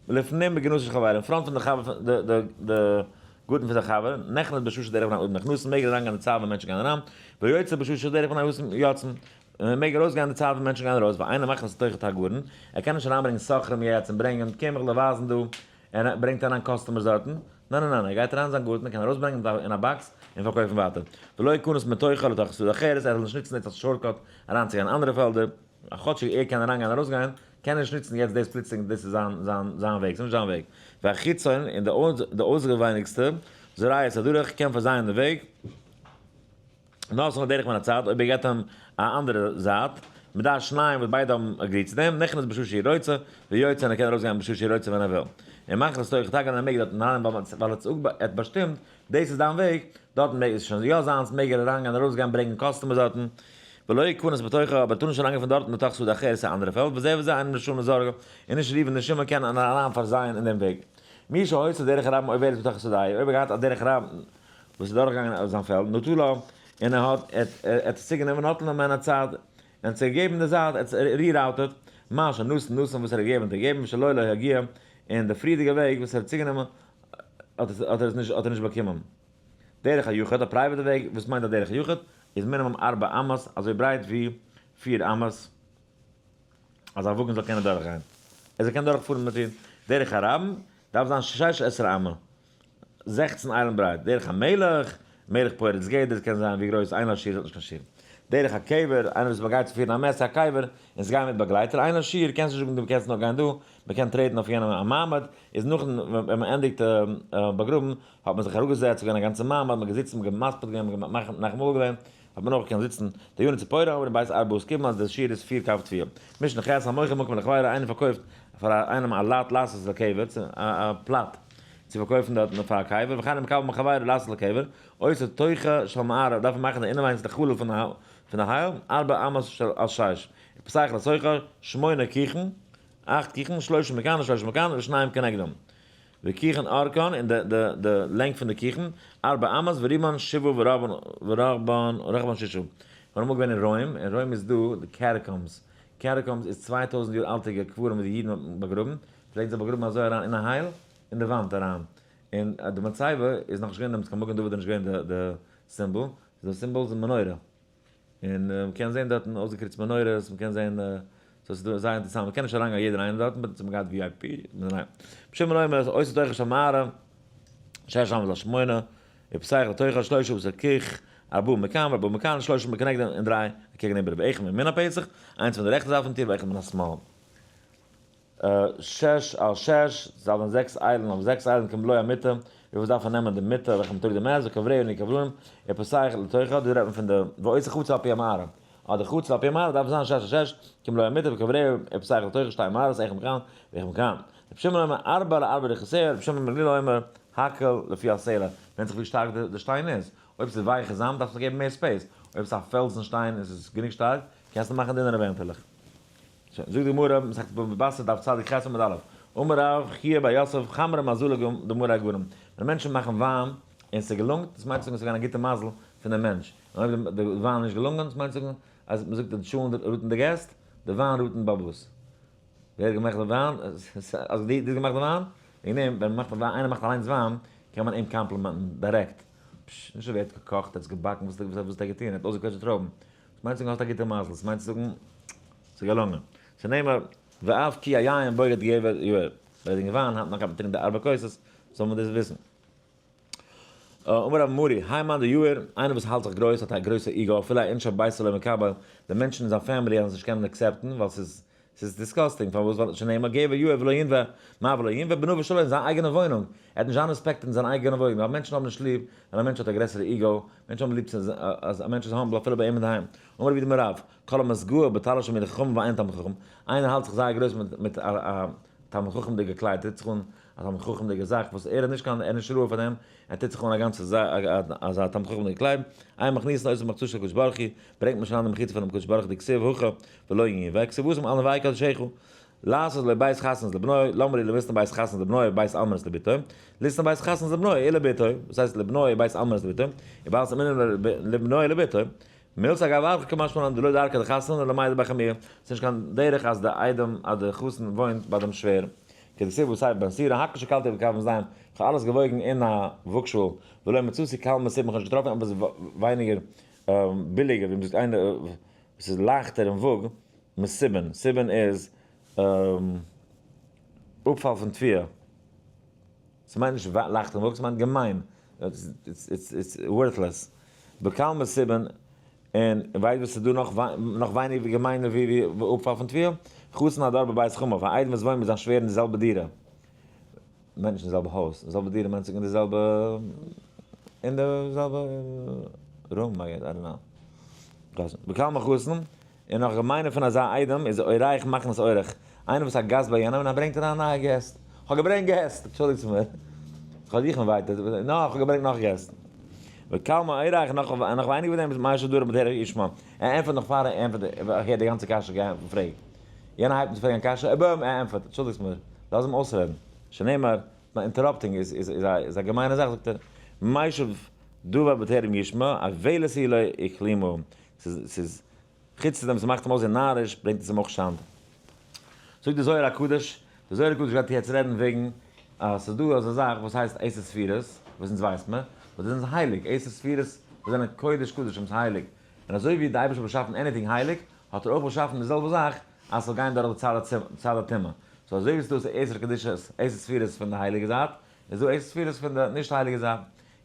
לפנים מגינתו של חברו, אין front פון די חבר, די גארטן פון זיין חבר, נכנס בשעה שדרך בני אדם נכנסין, מעג ער אריינגיין די צייט ווען מענטשן גייען אריין, ויוצא בשעה שדרך בני אדם יוצאין, און מעג ארויסגיין די צייט ווען מענטשן גייען ארויס, ואינו מכניס לתוכו תגרין, ער קען נישט אריינברענגען סוחרים יעצט און ברענגען, קום איך דיר ווייזן דא, ער ברענגט אריין customers דארטן, ניין ניין ניין, ער גייט אריין אין זיין גארטן, ער קען ארויסברענגען אין א box און פארקויפן ווייטער. ולא יכנס מתוכה לתוך שדה אחרת, ער זאל נישט נוצן דאס אלס shortcut אריינצוגיין אין אנדערע פעלדער, כאטשיג ער קען אריינגיין און ארויסגיין, קען ער נישט נוצן יעצט דאס פלוצלינג דאס איז זיין זיין זיין וועג, ס'איז נישט זיין וועג. והחיצון, און די אויסגעווייניגסטע, זורע את הדרך, קען פארזייען די וועג. נתן לו דרך מן הצד, אויב ער געבט אים א אנדערע זייט, מדעת שניים וואס ביידע האבן agreed צו דעם, נכנס בשעה שהוא רוצה, ויוצא און ער קען ארויסגיין בשעה שהוא רוצה ווען ער וויל. און מכניס לתוך תגרן ער מעג דארטן אריין ווייל ער האט באשטימט דאס איז דיין וועג, דארטן מעג עס שוין יא זיינס, מעג ער אריינגיין ארויסגיין ברענגען customers דארטן, ולא יכנס בתוכה אבער ער טאר נישט אריינגיין פון דארטן לתוך שדה אחרת צו א אנדערע פעלד, וזה וזה אינם רשאים לזורעה, און נישט ראובן און שמעון קענען אריין פארזייען אין דעם וועג. מי שהיתה דרך רבים עוברת בתוך שדהו, אויב ער געהאט א דרך רבים וואס איז דורכגעגאנגען אויף זיין פעלד, נטלה, און ער האט ער האט עס צוגענומען, נטל ממנה הצד, און האט עס געגעבן די זייט, ער האט עס rerouted, מה שנתן נתן וואס ער האט געגעבן האט ער געגעבן, ושלו לא הגיע, און די פריערדיגע וועג וואס ער האט צוגענומען האט עס האט ער עס נישט האט ער נישט באקומען. דרך היחיד, א פרייוואטע וועג, וואס מיינט א דרך היחיד? איז מינימום ארבע אמות, אזוי ברייט ווי פיר אמות, אז א וואגן זאל קענען דורכגיין. ער זאל קענען דורכפארן מיט איר. דרך הרבים דארף זיין שש עשרה אמה. 16 איילן ברייט, דרך המלך, מלך פורץ גדר, עס קען זיין ווי גרויס אין לו שיעור האט נישט קיין שיעור. דרך הקבר, איינער וואס מ'גייט צו פירן א מת צו א קבר, און ס'גייען מיט באגלייטער, אין לו שיעור, קענסט נישט זאגן דו קענסט נאר גיין דא, מ'קען טרעטן אויף יענעם א מעמד, איז נאכן ווען מ'ענדיגט באגראבן, האט מען זיך אראפגעזעצט, ס'געווען א גאנצע מעמד, מ'האט געזיצן, מ'האט מספיד געווען, מ'האט נאכאמאל געווען, האט מען אויך געקענט זיצן, דיינו ציפורה אמרו בית ארבעה קבין אז די שיעור איז פיר קב תבואה. משנה ח' המוכר מקום לחבירו איינער פארקויפט פאר איינעם א lot לעשות לקבר, א plot צו פארקויפן דארטן פאר א קבר, וכן המקבל מחבירו לעשות לקבר, עושה תוכה של מערה דארף מען מאכן די אינעווייניגסטע חלל פון די הייל, ארבע אמות של על שש, ופותח לתוכה, שמונה כוכין, אכט כוכין, שלושה מכאן ושלושה מכאן ושניים כנגדם. וכוכין אורכן, און די לענג פון די כוכין, ארבע אמות, ורובן שבעה ורחבן ורחבן ששה. כ'בין אמאל געווען אין רוים, אין רוים איז דא די catacombs, catacombs איז 2000 יאר אלטיגע קברים וואס די אידן האבן באגראבן, פלעגן זיי באגראבן אזוי אריין אין א הייל, אין די וואנט אריין, און די מצבה איז נאכנישט געווען דעמאלטס קיין מגן דוד איז נישט געווען די סימבאל, די סימבאל איז מנורה. און מ'קען זען דארטן אויסגעקריצט מנורות, מ'קען זען, so ס'איז דא זייער אינטערעסאנט, מ'קען נישט אריינגיין יעדער איינער דארטן, but מ'גייט VIP, מ'איז אריין. רבי שמעון אומר, עושה תוכה של מערה, שש אמות על שמונה, ופותח לתוכה שלושה עשר כוך, ארבעה מכאן וארבעה מכאן, שלושה מכנגד און דריי אקעגן איבער, ואחד מימין הפתח, איינס פון די רעכטע זייט פון טיר, ואחד מן השמאל. שש על שש, ס'דארף זיין זעקס איילן אויף זעקס איילן כמלוא המיטה, וויפיל דארף ער נעמען די מיטה וועלכע מ'טראגט די מת, וקברהו נקברנים, ופותח לתוכה, דא רעדט מען פון די ועושה חצר על פי המערה, אז די חצר על פי המערה דארף זיין שש על שש, כמלוא המיטה וקברהו ופותח לתוכה שתי מערות אחד מכאן ואחד מכאן. רבי שמעון אומר ארבע על ארבע רכסיה, רבי שמעון בן גמליאל אומר הכל לפי הסלע, ווענדט זיך ווי שטארק די שטיין איז, אויב ס'איז ווייכע זאמד דארפסטו געבן מער space, אויב ס'איז א פעלזן שטיין און ס'איז גענוג שטארק, קענסטו מאכן דינערע ווענטעלעך. שוין, זאגט די גמרא, מסכת בבא בתרא דף צדיק ח עמוד א', אמר רב חייא בר יוסף חמרא מזלא דמרי גרם, ווען מענטשן מאכן וויין און ס'געלונגט, דאס מיינט צו זאגן ס'איז געווען א גוטע מזל פון דעם מענטש, און אויב די וויין איז נישט געלונגען, דאס מיינט צו זאגן אז מ'זאגט די טשולענט ראטן די געסט, די וויין ראטן באבאס. ווער האט געמאכט די וויין? אז דו האסט געמאכט די וויין? וועגן דעם ווען מ'מאכט וויין, איינער מאכט אליינס וויין, קען מען אים קאמפלימענטן דירעקט. פשש, נישט אזוי ווי ער האט געקאכט, ער האט עס געבאקן, וואס האט ער געטון? ער האט אויסגעקוועטשט די טרויבן. דאס מיינט צו זאגן האסט א גוטע מזל, דאס מיינט צו זאגן ס'איז געלונגען. שנאמר ואף כי היין בוגד גבר יאור. ביי די וויין היינט נאך גייט מען טרינקען די ארבע כוסות, זאל מען דאס וויסן. אמר רב מרי, האי מאן דיהיר, איינער וואס האלט זיך גרויס האט א גרויסע ego, אפילו אינשי ביתיה לא מקבל, די מענטשן אין זיין family וועלן עס נישט קענען accept ן ווייל ס'איז ס'איז disgusting, פארוואס ווייל שנאמר גבר יאיר ולא ינוה, מה ולא ינוה בנווה שלו אין זיין אייגענע וואוינונג, ער האט נישט זיין רעספעקט אין זיין אייגענע וואוינונג, ווייל מענטשן האבן נישט ליב ווען א מענטש האט א גרעסערע ego, מענטשן האבן ליב צו אז א מענטש איז humble אפילו ביי אים אינדערהיים, אמר רבי יהודה אמר רב, כל המתגאה בטלית של תלמידי חכמים ואינו תלמיד חכם, איינער האלט זיך זייער גרויס מיט א תלמיד חכם'דיגע קלייד, טוט זיך אן א תלמיד חכם'דיגע זאך וואס ער איז נישט קיין ער איז נישט ראוי פאר דעם, ער טוט זיך אן א גאנצע אזא תלמיד חכם'דיגע קלייד, אין מכניסין אותו במחיצתו של הקדוש ברוך הוא, ברענגט מען נישט אריין די מחיצה פונעם קדוש ברוך הוא דכתיב הכא ולא ינוה, וכתיב התם על נוה קדשך, לעשות לו בית חתנות לבנו, למה לי למיתנא בית חתנות לבנו ובית אלמנות לבתו, ליתנא בית חתנות לבנו ולבתו, וואס הייסט לבנו ובית אלמנות לבתו, ובעלת אמונה לבנו ולבתו, מילתא אגב אורחא קא משמע לן דלא דרכא דחתנא למידע בי חמיה, ס'איז נישט קיין דרך אז די איידעם אז די חתן וואוינט ביי דעם שווער, כדכתיב בתר בן סירא הכל שקלתי בכף מאזנים, כ'האב אלעס געוואויגן אין א וואגשאהל, ולא מצאתי קל מסובין, כ'האב נישט געטראפן עפעס ווייניגער ביליגער, ווי מ'זאגט איינער וואס איז לייכטער אין וואג, מסובין, סובין איז אפפאל פון תבואה. ס'מיינט נישט לייכט אין וואג, ס'מיינט געמיין, it's worthless. בקל מסובין, און ווייסט וואס ס'איז דא נאך נאך ווייניגער ווי געמיינער ווי אפפאל פון תבואה? חתן הדר בבית חמיו, א איידעם וואס וואוינט מיט זיין שווער אין די זעלבע דירה. מיינט נישט אין די זעלבע הויז, די זעלבע דירה מיינט אין די זעלבע, אין די זעלבע room, I don't know. בקל מחתן, און נאך געמיינער פון אזא איידעם איז אורח מכניס אורח, איינער וואס א גאסט ביי יענעם און ער ברענגט אריין נייע געסט, כ'האב געברענגט געסט, אנטשולדיגטס מיר, כ'האב דיך invited, נא, כ'האב געברענגט נאך געסט. וקל מאורח, נאך ווייניגער ווי דעם איז משיב דבר בטרם ישמע, ער ענטפערט נאך פאר ער ענטפערט, ער הערט די גאנצע קשיא געפרעגט. יענער הייבט אן צו פרעגן א קשיא, אבער ער ענטפערט, אנטשולדיגטס מיר, לאז אים אויסרעדן, שנאמר, interrupting איז א געמיינע זאך, זאגט ער, משיב דבר בטרם ישמע, אבלות היא לו וכלימה, ס'איז, חוץ צו דעם ס'מאכט אים אויסזען נאריש, ברענגט עס אים אויך שאנד. זאגט די זוהר הקדוש, די זוהר הקדוש גייט יעצט רעדן וועגן אז ס'איז דא אזא זאך וואס הייסט עשר ספירות, וואס אונז ווייסט מען, וואס דאס זענען הייליג, עשר ספירות וואס זענען קודש קדשים, ס'איז הייליג, און אזוי ווי די אייבערשטער האט באשאפן anything הייליג, האט ער אויך באשאפן די זעלבע זאך אז ס'זאל גיין דורך די צד הטומאה. so אזוי ווי ס'איז דא עשר קדושות, עשר ספירות פון די הייליגע זייט, איז דא עשר ספירות פון די נישט הייליגע זייט.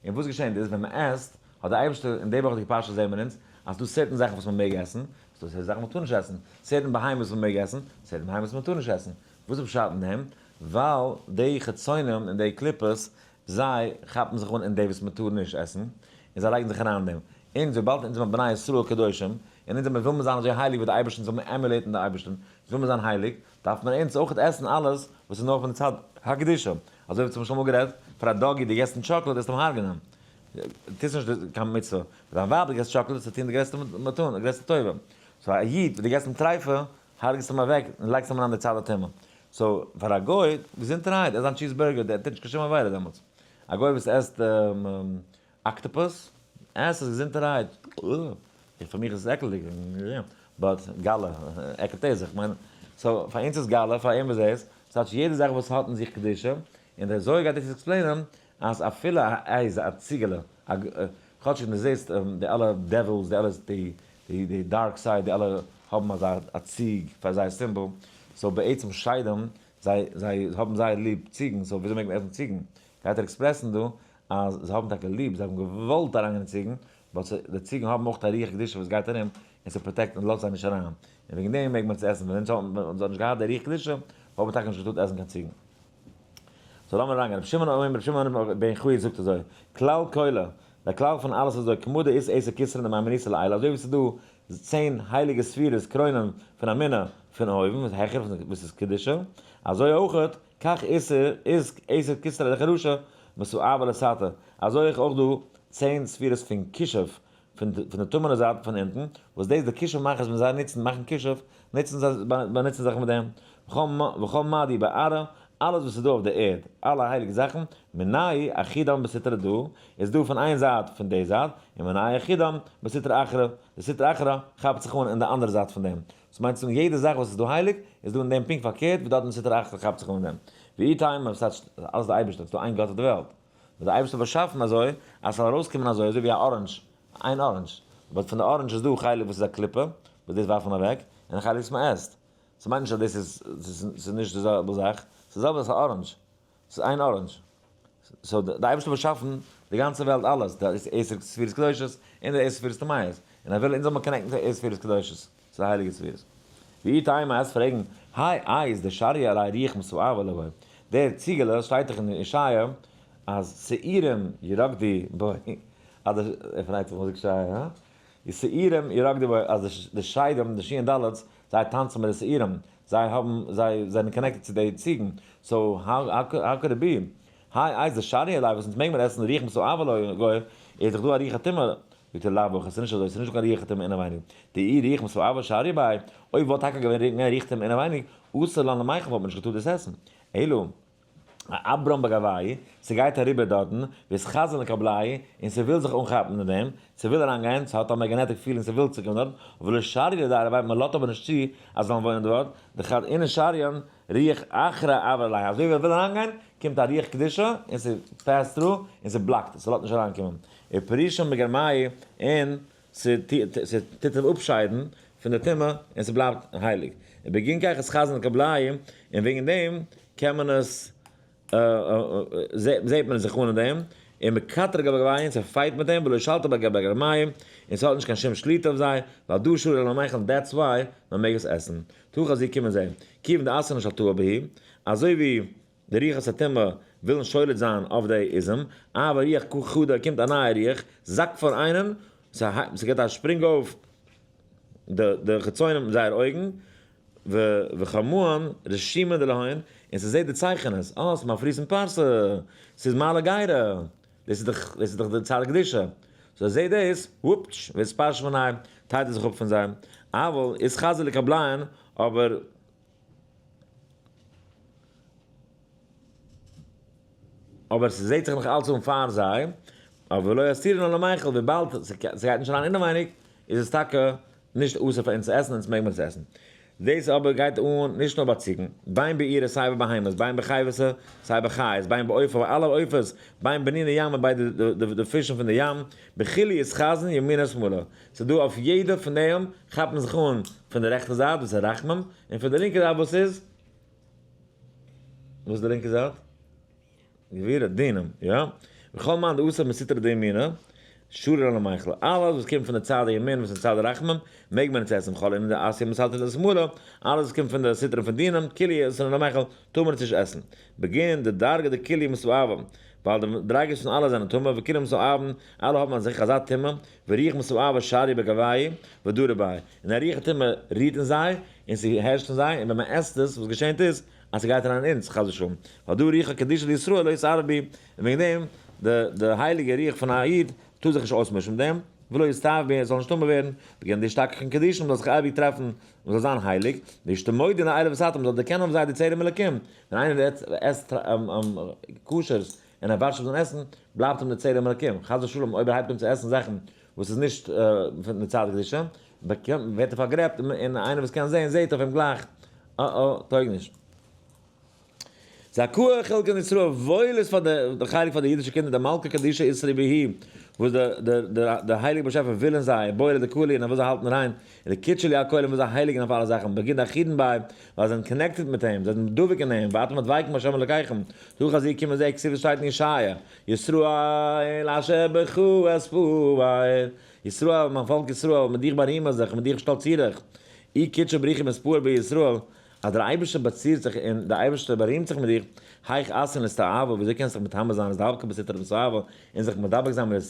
און וואס געשענט איז ווען מ'עסט, האט דער אייבערשטער, אין די וואכעדיגע פרשה זעהן מיר אונז, אז ס'דא certain זאכן וואס מ'מעג עסן, ס'דא certain זאכן וואס מ'טאר נישט עסן, certain בהמות וואס מ'מעג עסן, certain בהמות וואס מ'טאר נישט עסן. וואס איז פשט אין דעם? ווייל די חיצונים און די קליפות, זיי כאפן זיך אן אין די וואס מ'טאר נישט עסן, און זיי לייגן זיך אריין אין דעם. אונז, וויבאלד אונז זענען בני ישראל קדושים, און אונז זעמיר וויל מיר זיין אזוי הייליג ווי די אייבערשטן, אונז וויל מיר emulate ן די אייבערשטן, אונז וויל מיר זיין הייליג, דארף מען אונז אויך עסן אלעס וואס איז נאר פון די צד הקדושה. אזוי ווי צום משל אמאל גערעדט, פאר א doggy דו געסט אים טשאקלאד וועסטו אים הרג'נען. טוסט נישט קיין מצוה. פאר דיין ווייב דו געסט טשאקלאד וועסטו טון די גרעסטע מתנה, די גרעסטע טובה. so א איד וואס דו געסט אים טרייפה, הרג'סט אים אוועק און לייגסט אים אריין די צד הטומאה. so פאר א גוי, געזונטערהייט, עס זיין cheese burger, דער טוט נישט קיין שום עבירה דעמאלטס. א גוי וואס עסט octopus, עס איז געזונטערהייט, איך פאר מיך איז עס עקלדיג, but גאלע, עקלט ער זיך, כ'מיין, so פאר אונז איז גאלע, פאר אים איז עס, ס'טייטש יעדע זאך וואס האט אין זיך קדושה, און דער זוהר גייט יעצט explain ען אז אפילו א אייז, א ציגעלע, א, כאטשיג דו זעסט די אלע devils, די אלע די dark side, די אלע האבן אזא א ציג פאר זייער symbol, so בעצם שדים, זיי זיי האבן זייער ליב ציגן, so וויאזוי מעג מען עסן ציגן? גייט ער express ן דא אז זיי האבן טאקע ליב, זיי האבן געוואלט אריינגיין אין ציגן, but די ציגן האבן אויך א רוח קדושה וואס גייט ארום און ס'פראטעקט און לאזט זיי נישט אריין, און וועגן דעם מעג מען עס עסן, ווען אונז האבן נישט געהאט די רוח קדושה וואלט מען טאקע נישט געטארט עסן קיין ציגן. so לאמיר אריינגיין, רבי שמעון אומר, רבי שמעון בן יוחאי זאגט אזוי, כלל כולא, דער כלל פון אלעס איז אזוי, כמה דאית עשר כתרין דמהימנותא לעילא, אזוי ווי ס'איז דא 10 הייליגע ספירות, קרוינען פון אמונה פון אויבן, וואס איז העכער, וואס איז קדושה, אזוי אויכעט, כך איז עשר כתרי דחרשא מסואבא לתתא, אזוי אויך אויך דא 10 ספירות פון כישוף, פון די טמא'נע זייט פון אונטן, וואס דאס די כישוף מאכערס ווען זיי נוצן מאכן כישוף, נוצן זיי באנוצן זיך מיט דעם, וכל מה די בארעא, אלעס וואס איז דא אויף די ערד, אלע הייליגע זאכן, מינאי אחידם בסטרא דא, איז דא פון איין זייט פון די זייט, און מינאי אחידם בסטרא אחרא, די סטרא אחרא כאפט זיך אן אין די אנדערע זייט פון דעם. דאס מיינט צו זאגן יעדע זאך וואס איז דא הייליג, איז דא אין דעם פונקט פארקערט ווי דארט אין סטרא אחרא כאפט זיך אן אין דעם. ואי תימא, וואס טייטש אלעס די אייבערשטער, ס'איז דא איין גאט אויף די וועלט. האט דער אייבערשטער באשאפן אזוי אז ס'זאל ארויסקומען אזוי אזוי ווי א orange, איין orange, but פון די orange איז דא חלק וואס איז א קליפה, וואס דאס ווארפט מען אוועק, און א חלק וואס מען עסט. ס'מיינט נישט אז דאס איז, ס'איז נישט די זעלבע זאך, ס'איז די זעלבע זאך, ס'איז א orange, ס'איז איין orange. so דער אייבערשטער האט באשאפן די גאנצע וועלט אלעס, די עשר ספירות קדושות און די עשר ספירות טמאות, און ער וויל אונז זאל מען connect ן צו עשר ספירות קדושות, צו די הייליגע ספירות. ואי תימא עסט פרעגן, האי איז די שריא עלי רוח מסואבה לבו, דער ציגעלע שטייט דאך אין ישעיה אז שעירים ירקדו בו, אז די, ער פרייט זיך מ'זאגט ישעיה, הא? די שעירים ירקדו בו, אז די שדים, די שין דלת'ס, זיי טאנצן מיט די שעירים, זיי האבן, זיי זענען connected צו די ציגן, so how could it be? האי איז די שריא עלי וואס אונז מעג מיר עסן רוח מסואבה לבו, איז דאך דא א רוח הטומאה, זאגט ער לאו הכי, ס'איז נישט אזוי, ס'איז נישט דא קיין רוח הטומאה אינעווייניג, דאי רוח מסואבה שריא ביה, אויב וואלט טאקע געווען רוח טומאה אינעווייניג, אסור לן למיכל וואלט מען נישט געטארט דאס עסן. אלא אברם בגוואי, ס'גייט אריבער דארטן, ואתחזי לקבלייהו, און ס'וויל זיך אנכאפן אין דעם, ס'וויל אריינגיין, ס'האט א magnetic feeling ס'וויל צוקומען דארט, ולא שריא לדיירי ביה, מ'לאזט אבער נישט צו אז זאלן וואוינען דארט, דחד אינון שריין רוח אחרא עבר עלייהו, אזוי ווי ער וויל אריינגיין, קומט א רוח קדושה, און ס'פעסט through, און ס'בלאקט, ס'לאזט נישט אריינקומען. ופרישן מגרמייהו, און ס'טוט אים אפשיידן פון די טומאה און ס'בלייבט הייליג. און בגין כך אתחזן לקבלייהו, און וועגן דעם קען מען עס, זעט מען זיך אן אין דעם, און מקטרג בגוייהו, און ס'פייט מיט אים, ולא שלטא בגרמייהו, און ס'האט נישט קיין שום שליטה אויף זיי, ועל דא שרי למיכל, that's why מען מעג עס עסן. תא חזי קום און זע, כיוון דאתאן שלטאה בהו, אזוי ווי די רוחות הטומאה ווילן שולט זיין אויף די עזים, אבער רוח חדא קומט א נייע רוח, זאק פאר איינעם, ס'געט א שפרינג אויף די חיצונים אין זייער אויגן, וחמאן רשימא דלהון, און ס'זעט די צייכענעס, אה, ס'איז מפריסין פרסה, ס'איז מעלה גרה, דאס איז דאך, דאס איז דאך די צד הקדושה. so ער זעט דאס, וואופטש, ואתפרש מינייהו, טיילט ער זיך אפ פון זיי, אבל אתחזי לקבליהון, אבער. אבער ס'זעט זיך נאך אלץ אן פאר זיי, אבער ולא אסירין על המיכל, וויבאלד ס'גייט נישט אריין אינעווייניג, איז עס טאקע נישט אסור פאר אונז צו עסן, אונז מעג מען עס עסן. דאס אבער גייט אן נישט נאר ביי ציגן, בין בעירה סיי ביי בהמות, בין בחיותא סיי ביי חיות, בין בעופא ביי אלע עופות, בין בניני ימא ביי די פישן פון די ים, בכולהו אתחזן ימינא ושמאלא. ס'איז דא אויף יעדע פון דעם כאפט מען זיך אן פון די רעכטע זייט וואס איז רחמים, און פון די לינקע זייט וואס איז? וואס איז די לינקע זייט? גבורה, דינים, יא. וכל מאן דאתא מסטרא דימינא, שרי לן למיכל. אלעס וואס קומט פון די צד הימין וואס איז צד הרחמים, מעג מען נישט עסן. וכל אינון דאתיא מסטרא דשמאלא, אלעס וואס קומט פון די סטרא פון דינים, כולהו אסרין למיכל, טאר מען עס נישט עסן. בגין דדרגא דכולהו מסואבין, ווייל די דרגות פון אלע זענען טמא, וכולהו מסואבין, אלע האבן אן זיך אזא טומאה, ורוח מסואבה שריא בגווייהו ודרי ביה, און א רוח הטומאה רוהט אין זיי, און ס'הערשט אין זיי, און ווען מ'עסט עס, וואס געשענט איז, אז ס'גייט אריין אין אונז, חס ושלום. ועל דא רוחא קדישא דישראל לא יתערב בהו, און וועגן דעם, די די הייליגע רוח פון א איד, טאר זיך נישט אויסמישן מיט דעם, ולא יסתאב בהו, ער זאל נישט טמא ווערן, בגין דאשתכחן קדישין, מ'זאל זיך אייביג טרעפן, מ'זאל זיין הייליג, וישתמודעון עליה וסתים, מ'זאל דערקענען אויף זיי די צלם אלקים, ווען איינער עסט כשר'ס און ער וואשט אפ זיין עסן, בלייבט אים די צלם אלקים, חס ושלום אויב ער הייבט אן צו עסן זאכן וואס איז נישט פון די צד הקדושה, ווערט ער פארגרעבט און איינער וואס קען זען זעט אויף אים גלייך, אה אה, טויג נישט. זכאה חלקן ישראל, וואויל איז פאר די חלק פאר די אידישע קינדער, די מלכה קדישא איסרי ביהי, וואס די הייליגע באשעפער וויל אין זיי, בורא די כולי און ער וויל זיי האלטן ריין, און די קדשא לי הכל און וויל זיי הייליגן אויף אלע זאכן, בגין דאחידן ביה, ווייל זיי זענען connected מיט אים, זיי זענען דבוק אין אים, ואתם הדבקים בהשם אלוקיכם, תא חזי קום און זע כתיב שטייט אין ישעיה, ישראל אשר בך אתפאר, ישראל, מיין פאלק ישראל, מיט דיך בארים איך זיך, מיט דיך שטאלציר איך, אי קודשא בריך הוא מתפאר בישראל. אז דער אייבערשטער באצירט זיך און דער אייבערשטער בארימט זיך מיט דיר, היאך אתיין לאסתאבא, וויאזוי קענסטו זיך מטמא זיין אתדבקא בסטרא דמסאבא און זיך מדבק זיין מיט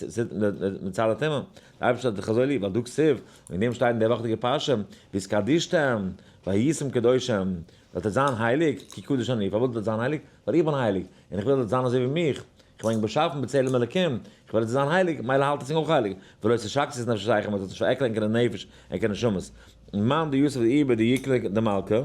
מצד הטומאה? דער אייבערשטער האט דיך אזוי ליב, ווייל דא כתיב, וועגן דעם שטייט אין דער וואכעדיגער פרשה, והתקדשתם והייתם קדושים, זאלט איר זיין הייליג, כי קדוש אני, פארוואס זאלט איר זיין הייליג? ווייל איך בין הייליג, און איך וויל זאלט זיין אזוי ווי מיך, איך בין באשאפן בצלם אלקים, איך וויל זאלט זיין הייליג, מילא האלט עס ענק אויך הייליג, ולא תשקצו את נפשותיכם, מען זאל נישט פארעקלען ענקערע נפש, ענקערע נשמות. מאן דיתיב לאיהי בדיוקנא דמלכא,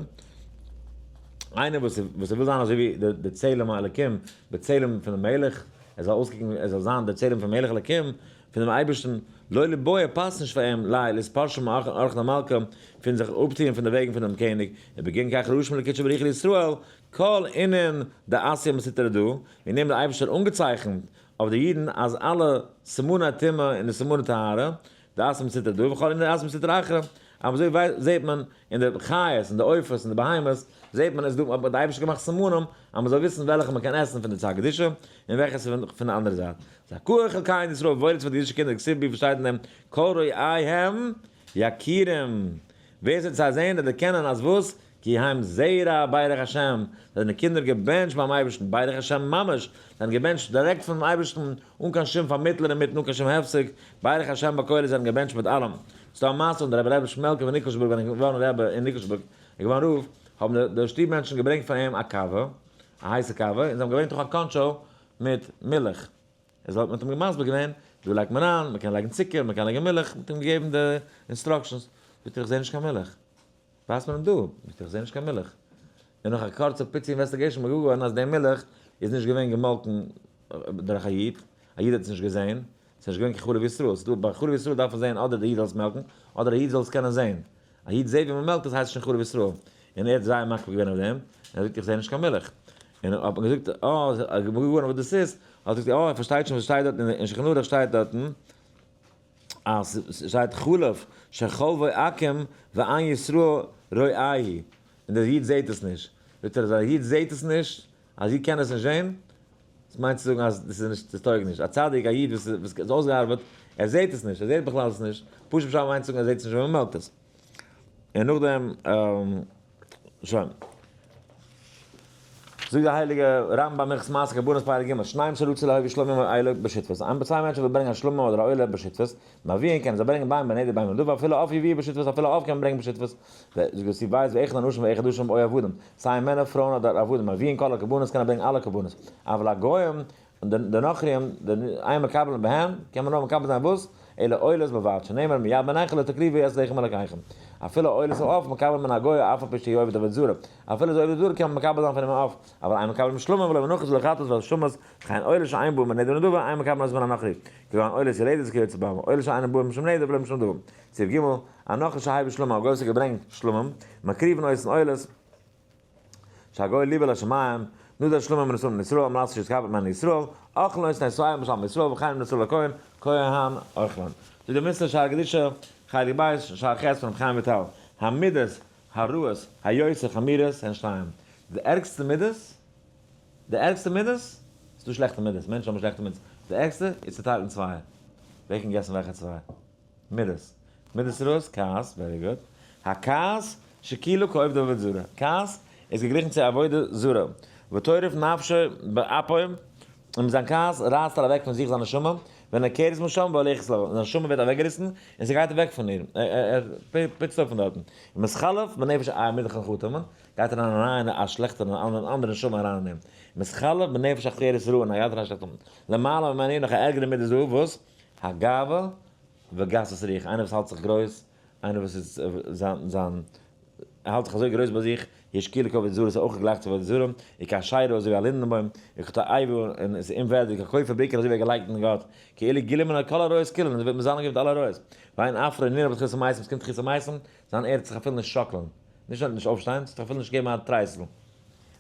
איינער וואס וואס וויל זיין אזוי ווי די צלם האלקים, בצלם פונעם מלך, ער זאל אויסקוקן, ער זאל זיין דער צלם פון מלך אלקים, פונעם אייבערשטן, לא ליבעי פאסט נישט פאר אים, ליה לאתפרשא מאורחא דמלכא, פון זיך אפטוען פון די וועגן פונעם קעניג, ובגין כך רשום לקודשא בריך הוא לישראל, כל אינון דאתיין מסטרא דא, וועגן דעם האט דער אייבערשטער אנגעצייכנט אויף די אידן אז אלע סימני טומאה און די סימני טהרה, דאתיין מסטרא דא, וכל אינון דאתיין מסטרא אחרא, אבער אזוי זעט מען אין די חיות און די עופות און די בהמות, זעט מען אז דא האט דער אייבערשטער געמאכט סימנים אז מען זאל וויסן וועלכע מען קען עסן פון די צד קדושה און וועלכע עס איז פון די אנדערע זייט. זכאה חלקיהן ישראל וואויל איז פאר די אידישע קינדער כתיב ווי שטייט אין דעם כל רואיהם יכירום ווער עס וועט זיי זען וועט דערקענען אז וואס? כי הם זרע ברך השם, זיי זענען קינדער געבענטשט ביים אייבערשטן, ברך השם ממש, זיי זענען געבענטשט דירעקט פונעם אייבערשטן, אן קיין שום פארמיטלער אינמיטן, אן קיין שום הפסק, ברך השם בקודש, זיי זענען געבענטשט מיט אלעם. ס'איז דא א מעשה ווען דער רבי ר' שמעלקע פון ניקלשבורג ווען ער איז געווארן רבי אין ניקלשבורג, ער איז געווארן רב, האבן די שטוב מענטשן געברענגט פאר אים א קאווע, א הייסע קאווע, און זיי האבן געברענגט אויך א קאנטשא מיט מילך. ער זאל האט מען אים מסביר געווען, דא לייגט מען איין, מען קען לייגן צוקער, מען קען לייגן מילך, מען האט אים געגעבן די instructions, זאגט ער איך זע נישט קיין מילך, ווייזט מען אים דא, זאגט ער איך זע נישט קיין מילך, און נאך א קורצע פיצי investigation איז מען געוואר געווארן אז די מילך איז נישט געווען געמאלקן דורך א איד, א איד האט עס נישט געזען, ס'איז נישט געווען קיין חלב ישראל, ס'איז דא ביי חלב ישראל דארף מען זען אדער די איד זאל עס מעלקן, אדער א איד זאל עס קענען זען, א איד זעט ווי מען מעלקט עס הייסט עס שוין חלב ישראל, און ער האט זייער מקפיד געווען אויף דעם, און ער זאגט איך זע נישט קיין מילך, און האט מען געזאגט אה, איז געוואר געווארן וואס דאס איז, האט ער געזאגט אה ער פארשטייט שוין וואס שטייט דארט אין שולחן ערוך שטייט דארטן אז ס'שטייט חלב שחלבו עכו"ם ואין ישראל רואהו, און דער איד זעט עס נישט, זאגט ער אז א איד זעט עס נישט, אז איד קען עס נישט זען, דאס מיינט צו זאגן אז דאס איז נישט, דאס טויג נישט. א צדיק, א איד וואס איז אויסגעארבעט, ער זעט עס נישט, ער זעט בכלל עס נישט, פשוט פשט מיינט צו זאגן ער זעט עס נישט ווען מען מעלקט עס. און נאכדעם, שוין. זאגט דער הייליגער רמב ם הלכות מעשה קרבנות פרק ג', שניים שרצו להביא שלמים או עולה בשותפות, איין צוויי מענטשן ווילן ברענגען א שלמים אדער א עולה בשותפות, מביאין קענען זיי ברענגען בין בנדר בין בנדבה, אפילו עוף יביאו בשותפות, אפילו עוף קען מען ברענגען בשותפות, זאגט די ווייס ואחד אנשים ואחד נשים או עבדים, סיי מענער פרויען אדער עבדים, מביאין כל הקרבנות קענען ברענגען אלע קרבנות, אבל הגוים, די נוכרים, די אין מקבלין בהם, קען מען נאר מקבל זיין וואס? אלא עולות בלבד, שנאמר מיד בניכם לא תקריבו את לחם אלקיכם. אפילו עולות העוף מקבל מן הגוי אף על פי שהוא עובד עבודה זרה. אפילו איז עובד זרה קען מען מקבל זיין פון אים א עוף, אבל אין מקבלים שלמים ולא מנחות ולא חטאות ולא שמות, וכן עולות שאין בהם נדר ונדבה אין מקבלין אותם מן הנוכרי, כגון עולות יולדת וכיוצא בהם, עולות שאינן באים משום נדר ולא משום נדבה. סעיף ג', הנוכרי שהביא שלמים, א גוי וואס האט געברענגט שלמים, מקריבין אותן עולות, שהגוי ליבו לשמים, נדר שלמים ונשאים לישראל, על מנת שיתכבד ממנו ישראל, אוכלין אותן ישראל משלמי ישראל וכן ישראל לכהן, כהן אוכלין. זאגט דער משנה שער קדושה, חלק ב', שער ח' פון רבי חיים וויטאל, המידות הרעות היותר חמורות הן שתיים, די ערגסטע מידות, די ערגסטע מידות, ס'איז דא שלעכטע מידות, מענטשן האבן שלעכטע מידות, די ערגסטע איז צוטיילט אין צוויי, ווער קען guess ן וועלכע צוויי? מידות. מידות רעות, כעס, very good. הכעס שקילו כעובד עבודה זרה. כעס איז געגליכן צו עבודה זרה. וטורף נפשו באפו, און מיט זיין כעס רייסט ער אוועק פון זיך זיין נשמה, ונעקרת משם והולכת לו, זיין נשמה ווערט אוועקגעריסן און ס'גייט אוועק פון איר, ער פיצט אויף פון דארטן. ומתחלף בנפש א מיט די חתומה, גייט אריין אריין א שלעכטער אן אנדערע נשמה אריין אין אים. מתחלף בנפש אחרת רעה, און א גייט אריין א שלעכטע למעלה ממנו, נאך א ערגערע מידה איז דא, וואס? הגאווה וגסות רוח, איינער וואס האלט זיך גרויס, איינער וואס איז זיין זיין ער האלט זיך אזוי גרויס ביי זיך, ישקילו כעבודה זרה, ס'איז אויך גלייך צו עבודה זרה, וכאשרה אזוי ווי א לינדענבוים, וכתועבה און עס איז אומווערדיג, ככופר בעיקר אזוי ווי ער געלייקנט אין גאט, כאילו גילו ממנו כל הרעות כולן, און עס ווערט מזלן געווען מיט אלע רעות. ואין עפרו נראה בתחית המתים, עס קומט תחית המתים, זיין ערד זיך אפילו נישט שאקלען, נישט נאר נישט אויפשטיין, ס'וועט זיך אפילו נישט געבן א טרייסל.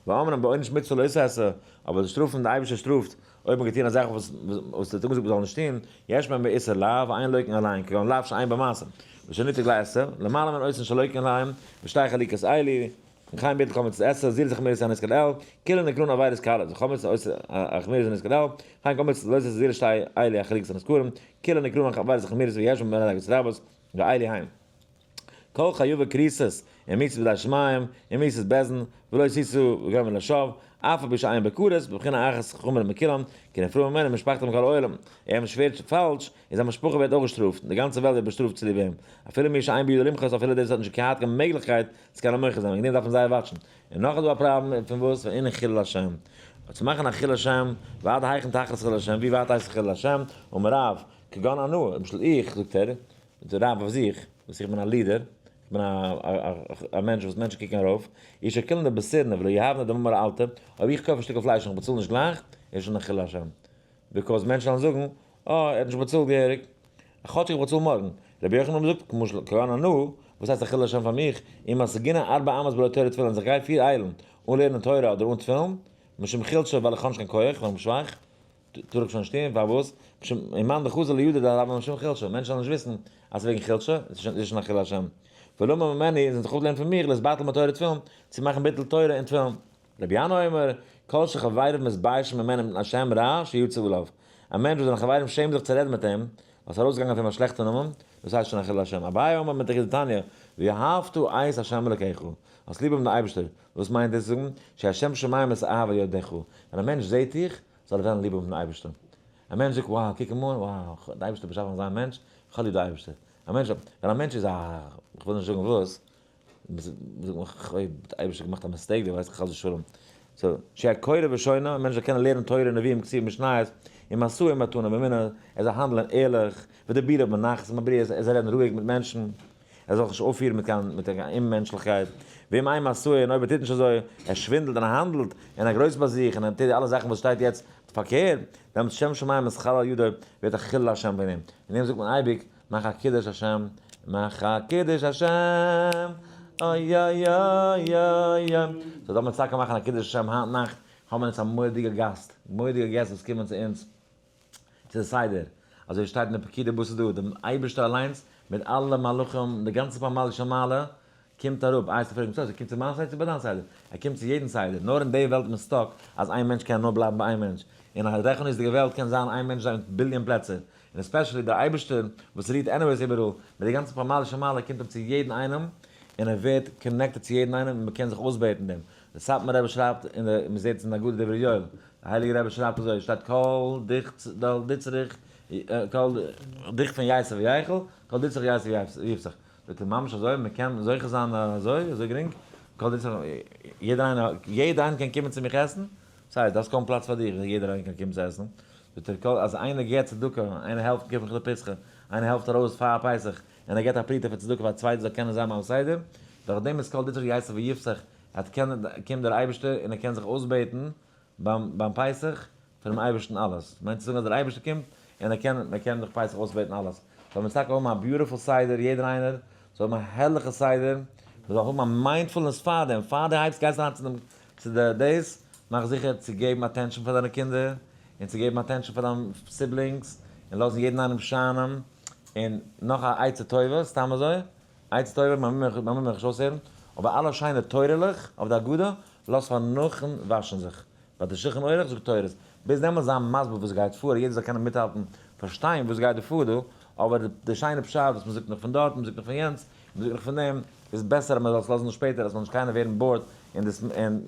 ואמנם בעונש מצוה לא תעשה, אבער די שטראף פון די אייבערשטער שטראפט אויב מ'האט געטון א זאך וואס וואס ער האט אנגעזאגט מ'זאל נישט טון, יש בהם באיסור לאו, ואין לוקין עליהם, כגון לאו שאין בו מעשה, ושניתק לעשה, למעלה מן עושין שלוקין עליהם, ושתי חלוקות אלו, וכן ביטול כל מצות עשה, זירוז החמירות הנזכר לעיל, כולן נקראין עבירות קלות, וכל מצות עושה החמירות הנזכר לעיל, וכן כל מצות לא תעשה זירוז שתי אלו החלוקות הנזכרים, כולן נקראין עבירות החמירות ויש בהם מדרגות רבות, ואלו הן. כל חייבי כריתות און מיתות בידי שמים און מיתות בית דין ולא תשא וגומר לשווא, אף על פי שאין בו כרת, בבחינה אחת חמור מכולם, כי נפרעים ממנו משפחתו מכל העולם, ער שווערט פאלש, און זיין משפחה ווערט אויך געשטראפט, און די גאנצע וועלט ווערט באשטראפט צוליב אים, אפילו מי שאין בידו למחות, אפילו דער וואס האט נישט געהאט קיין מעגליכקייט צו קענען מוחה זיין, וועגן דעם דארף מען זייער וואטשן. און נאך איז דא א פראבלעם, פון וואס? פון ענין חילול השם. צו מאכן א חילול השם, ועד היכן תכלית חילול השם, ווי ווייט הייסט חילול השם, אמר רב, כגון אנא, למשל איך, זאגט ער, זאגט רב אויף זיך, וואס איך בין א leader, איך בין א מענטש וואס מענטשן קוקן ארויף, אי שקילנא בסירנא ולא יהבנא דממרא אלתא, אויב איך קויף א שטיקל פלייש און איך באצאל נישט גלייך, איז שוין א חילול השם. because מענטשן וועלן זאגן, אה, ער האט נישט באצאלט געהעריג, כאטש איך באצאל מארגן. רבי יוחנן האט געזאגט, כמשל כגון אנא, וואס הייסט א חילול השם פאר מיך, אם משיגינא ארבע אמות בלא תורה תפילין, אז איך גיי פיר איילן אן לערנען תורה אדער אן תפילין, משום חולשא ווייל איך האב נישט קיין כח, ווייל איך בין שוואך, טאר איך שוין נישט טון, פארוואס? משום ומאן דחזי לידע דהוה משום חולשא, מענטשן זאלן נישט וויסן אז ס'איז וועגן חולשא, איז שוין א חילול השם. ולמד ממני, זאלן זיך אפלערנען פון מיך, להתבטל מתורה תפילין, צו מאכן ביטול תורה און תפילין. רבי ינאי אומר, כל שחביריו מתביישין ממנו מפני שם רע שיצא עליו. א מענטש וואס זיינע חברים שעמען זיך צו רעדן מיט אים, ווייל ס'איז ארויסגעגאנגען אויף אים א שלעכטע נאמען, דאס הייסט שוין א חילול השם. אביי אומר מתוך דתניא, ואהבת את השם אלקיך, האסט ליב האבן דעם אייבערשטער, וואס מיינט דאס זאגן, שהשם שמים את אהבה יודיך, ווען א מענטש זעט דיך, זאל ער וועלן ליב האבן דעם אייבערשטער. א מענטש זאגט, wow, קוק אים אן, wow, דער אייבערשטער האט באשאפן אזא מענטש, איך האב ליב דעם אייבערשטער. א מענטש, ווען א מענטש איז א, איך וויל נישט זאגן וואס, זאגט מען אויב האט אייבערשטער געמאכט א mistake דא ווייס איך חס ושלום. so שיהא קורא ושונה, א מענטש זאל קענען לערנען תורה נביאים כתובים משניות, ומשאו ומתנו באמונה, ער זאל האנדלען ערליך, ודיבורו בנחת עם הבריות, ער זאל רעדן רואיג מיט מענטשן, ער זאל זיך נישט אויפפירן מיט קיין מיט קיין אוממענטשליכקייט, ואם אין משאו און אויב ער טוט נישט אזוי, ער שווינדלט און ער האנדלט, און ער גרויסט ביי זיך, און ער טוט די אלע זאכן וואס שטייט יעצט פארקערט, דעמאלטס שם שמים מתחלל על ידו, ווערט א חילול השם פון אים. און דעם זאגט מען אייביג, מאך א קידוש השם, מאך א קידוש השם, אוי אוי אוי אוי אוי. so דארף מען טאקע מאכן א קידוש השם היינט נאכט, האבן אונז א מורא'דיגע גאסט, מורא'דיגע געסט וואס קומען צו אונז צו די סדר, אזוי שטייט אין די פקודי בתר דא, דער אייבערשטער אליינס מיט אלע מלאכים, די גאנצע פמליא של מעלה קומט אראפ, איי וועסטו פרעגן, ער קומט צו מיין סדר צו ביי דיין סדר? ער קומט צו יעדן סדר, נאר אין די וועלט איז מען stuck אז איין מענטש קען נאר בלייבן ביי איין מענטש, אין א רוחניות'דיגע וועלט קען זיין איין מענטש זיין מיט ביליאן פלעצער, און especially דער אייבערשטער וואס רוהט anyways איבעראל, מיט די גאנצע פמליא של מעלה קומט אים צו יעדן איינעם, און ער ווערט connected צו יעדן איינעם און מען קען זיך אויסבעטן דעם. דער סאטמאר רבי שרייבט אין די, מען זעט עס אין די הגדה דברי יואל, דער הייליגער רבי שרייבט אזוי, שטייט כל דצריך, כל דכפין ייתי וייכול, כל דצריך ייתי ויפסח. זאגט ער ממש אזוי, מען קען זוכה זיין אזוי, אזוי גרינג, כל דצריך, יעדער איינער, יעדער איינער קען קומען צו מיך עסן, וואס הייסט, דארפסט קוים פלאץ פאר דיר, יעדער איינער קען קומען צו עסן, זאגט ער, כל, אז איינער געבט צדקה, איינער העלפט קמחא דפסחא, איינער העלפט ארויס פאר פסח, און ער געבט א פרוטה פאר צדקה פאר א צווייטער זאל קענען זיין ביים סדר, דורך דעם איז כל דצריך ייתי ויפסח, ער קען, קומט דער אייבערשטער און ער קען זיך אויסבעטן ביים ביים פסח פונעם אייבערשטן אלעס, מיינט צו זאגן אז דער אייבערשטער קומט און ער קען מען קען זיך פסח אויסבעטן אלעס, זאל מען טאקע האבן א beautiful סדר יעדער איינער זאל האבן א הערליכע סדר, מען זאל האבן א mindfulness פאר דעם, פאר דו הייבסט גייסט אריין צו דעם צו די דאס, מאך זיכער צו געבן attention פאר דיינע קינדער, און צו געבן attention פאר דיין siblings, און לאזן יעדן איינעם שיינען, און נאך א עצה טובה, סתם אזוי, עצה טובה, מען מוז מיך נישט אויסהערן, אבער אלע שיינע תורה'לעך אויף די הגדה, לאז פאר נאכן וואשן זיך. ביי די שולחן עורך זאגט תורות, ביז דעמאלטס זיי מסביר וואס גייט פאר, יעדער זאל קענען מיטהאלטן, פארשטיין וואס גייט דא פאר דא, אבער די שיינע פשט וואס מען זאגט נאך פון דארט, מען זאגט נאך פון יענץ, מען זאגט נאך פון דעם, איז בעסער אז מען זאל עס לאזן שפעטער אז ס'זאל נישט קיינער ווערן bored און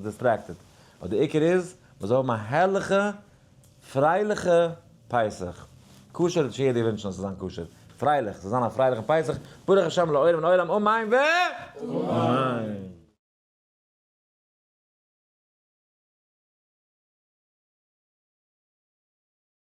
distracted. אבער די עיקר איז, מען זאל האבן א הערליכע פרייליכע פסח. כשר האט נישט יעדער געווינטשן אז ס'זאל זיין כשר. פרייליך, ס'זאל זיין א פרייליכן פסח, ברוך השם לעולם לעולם אמן ואמן.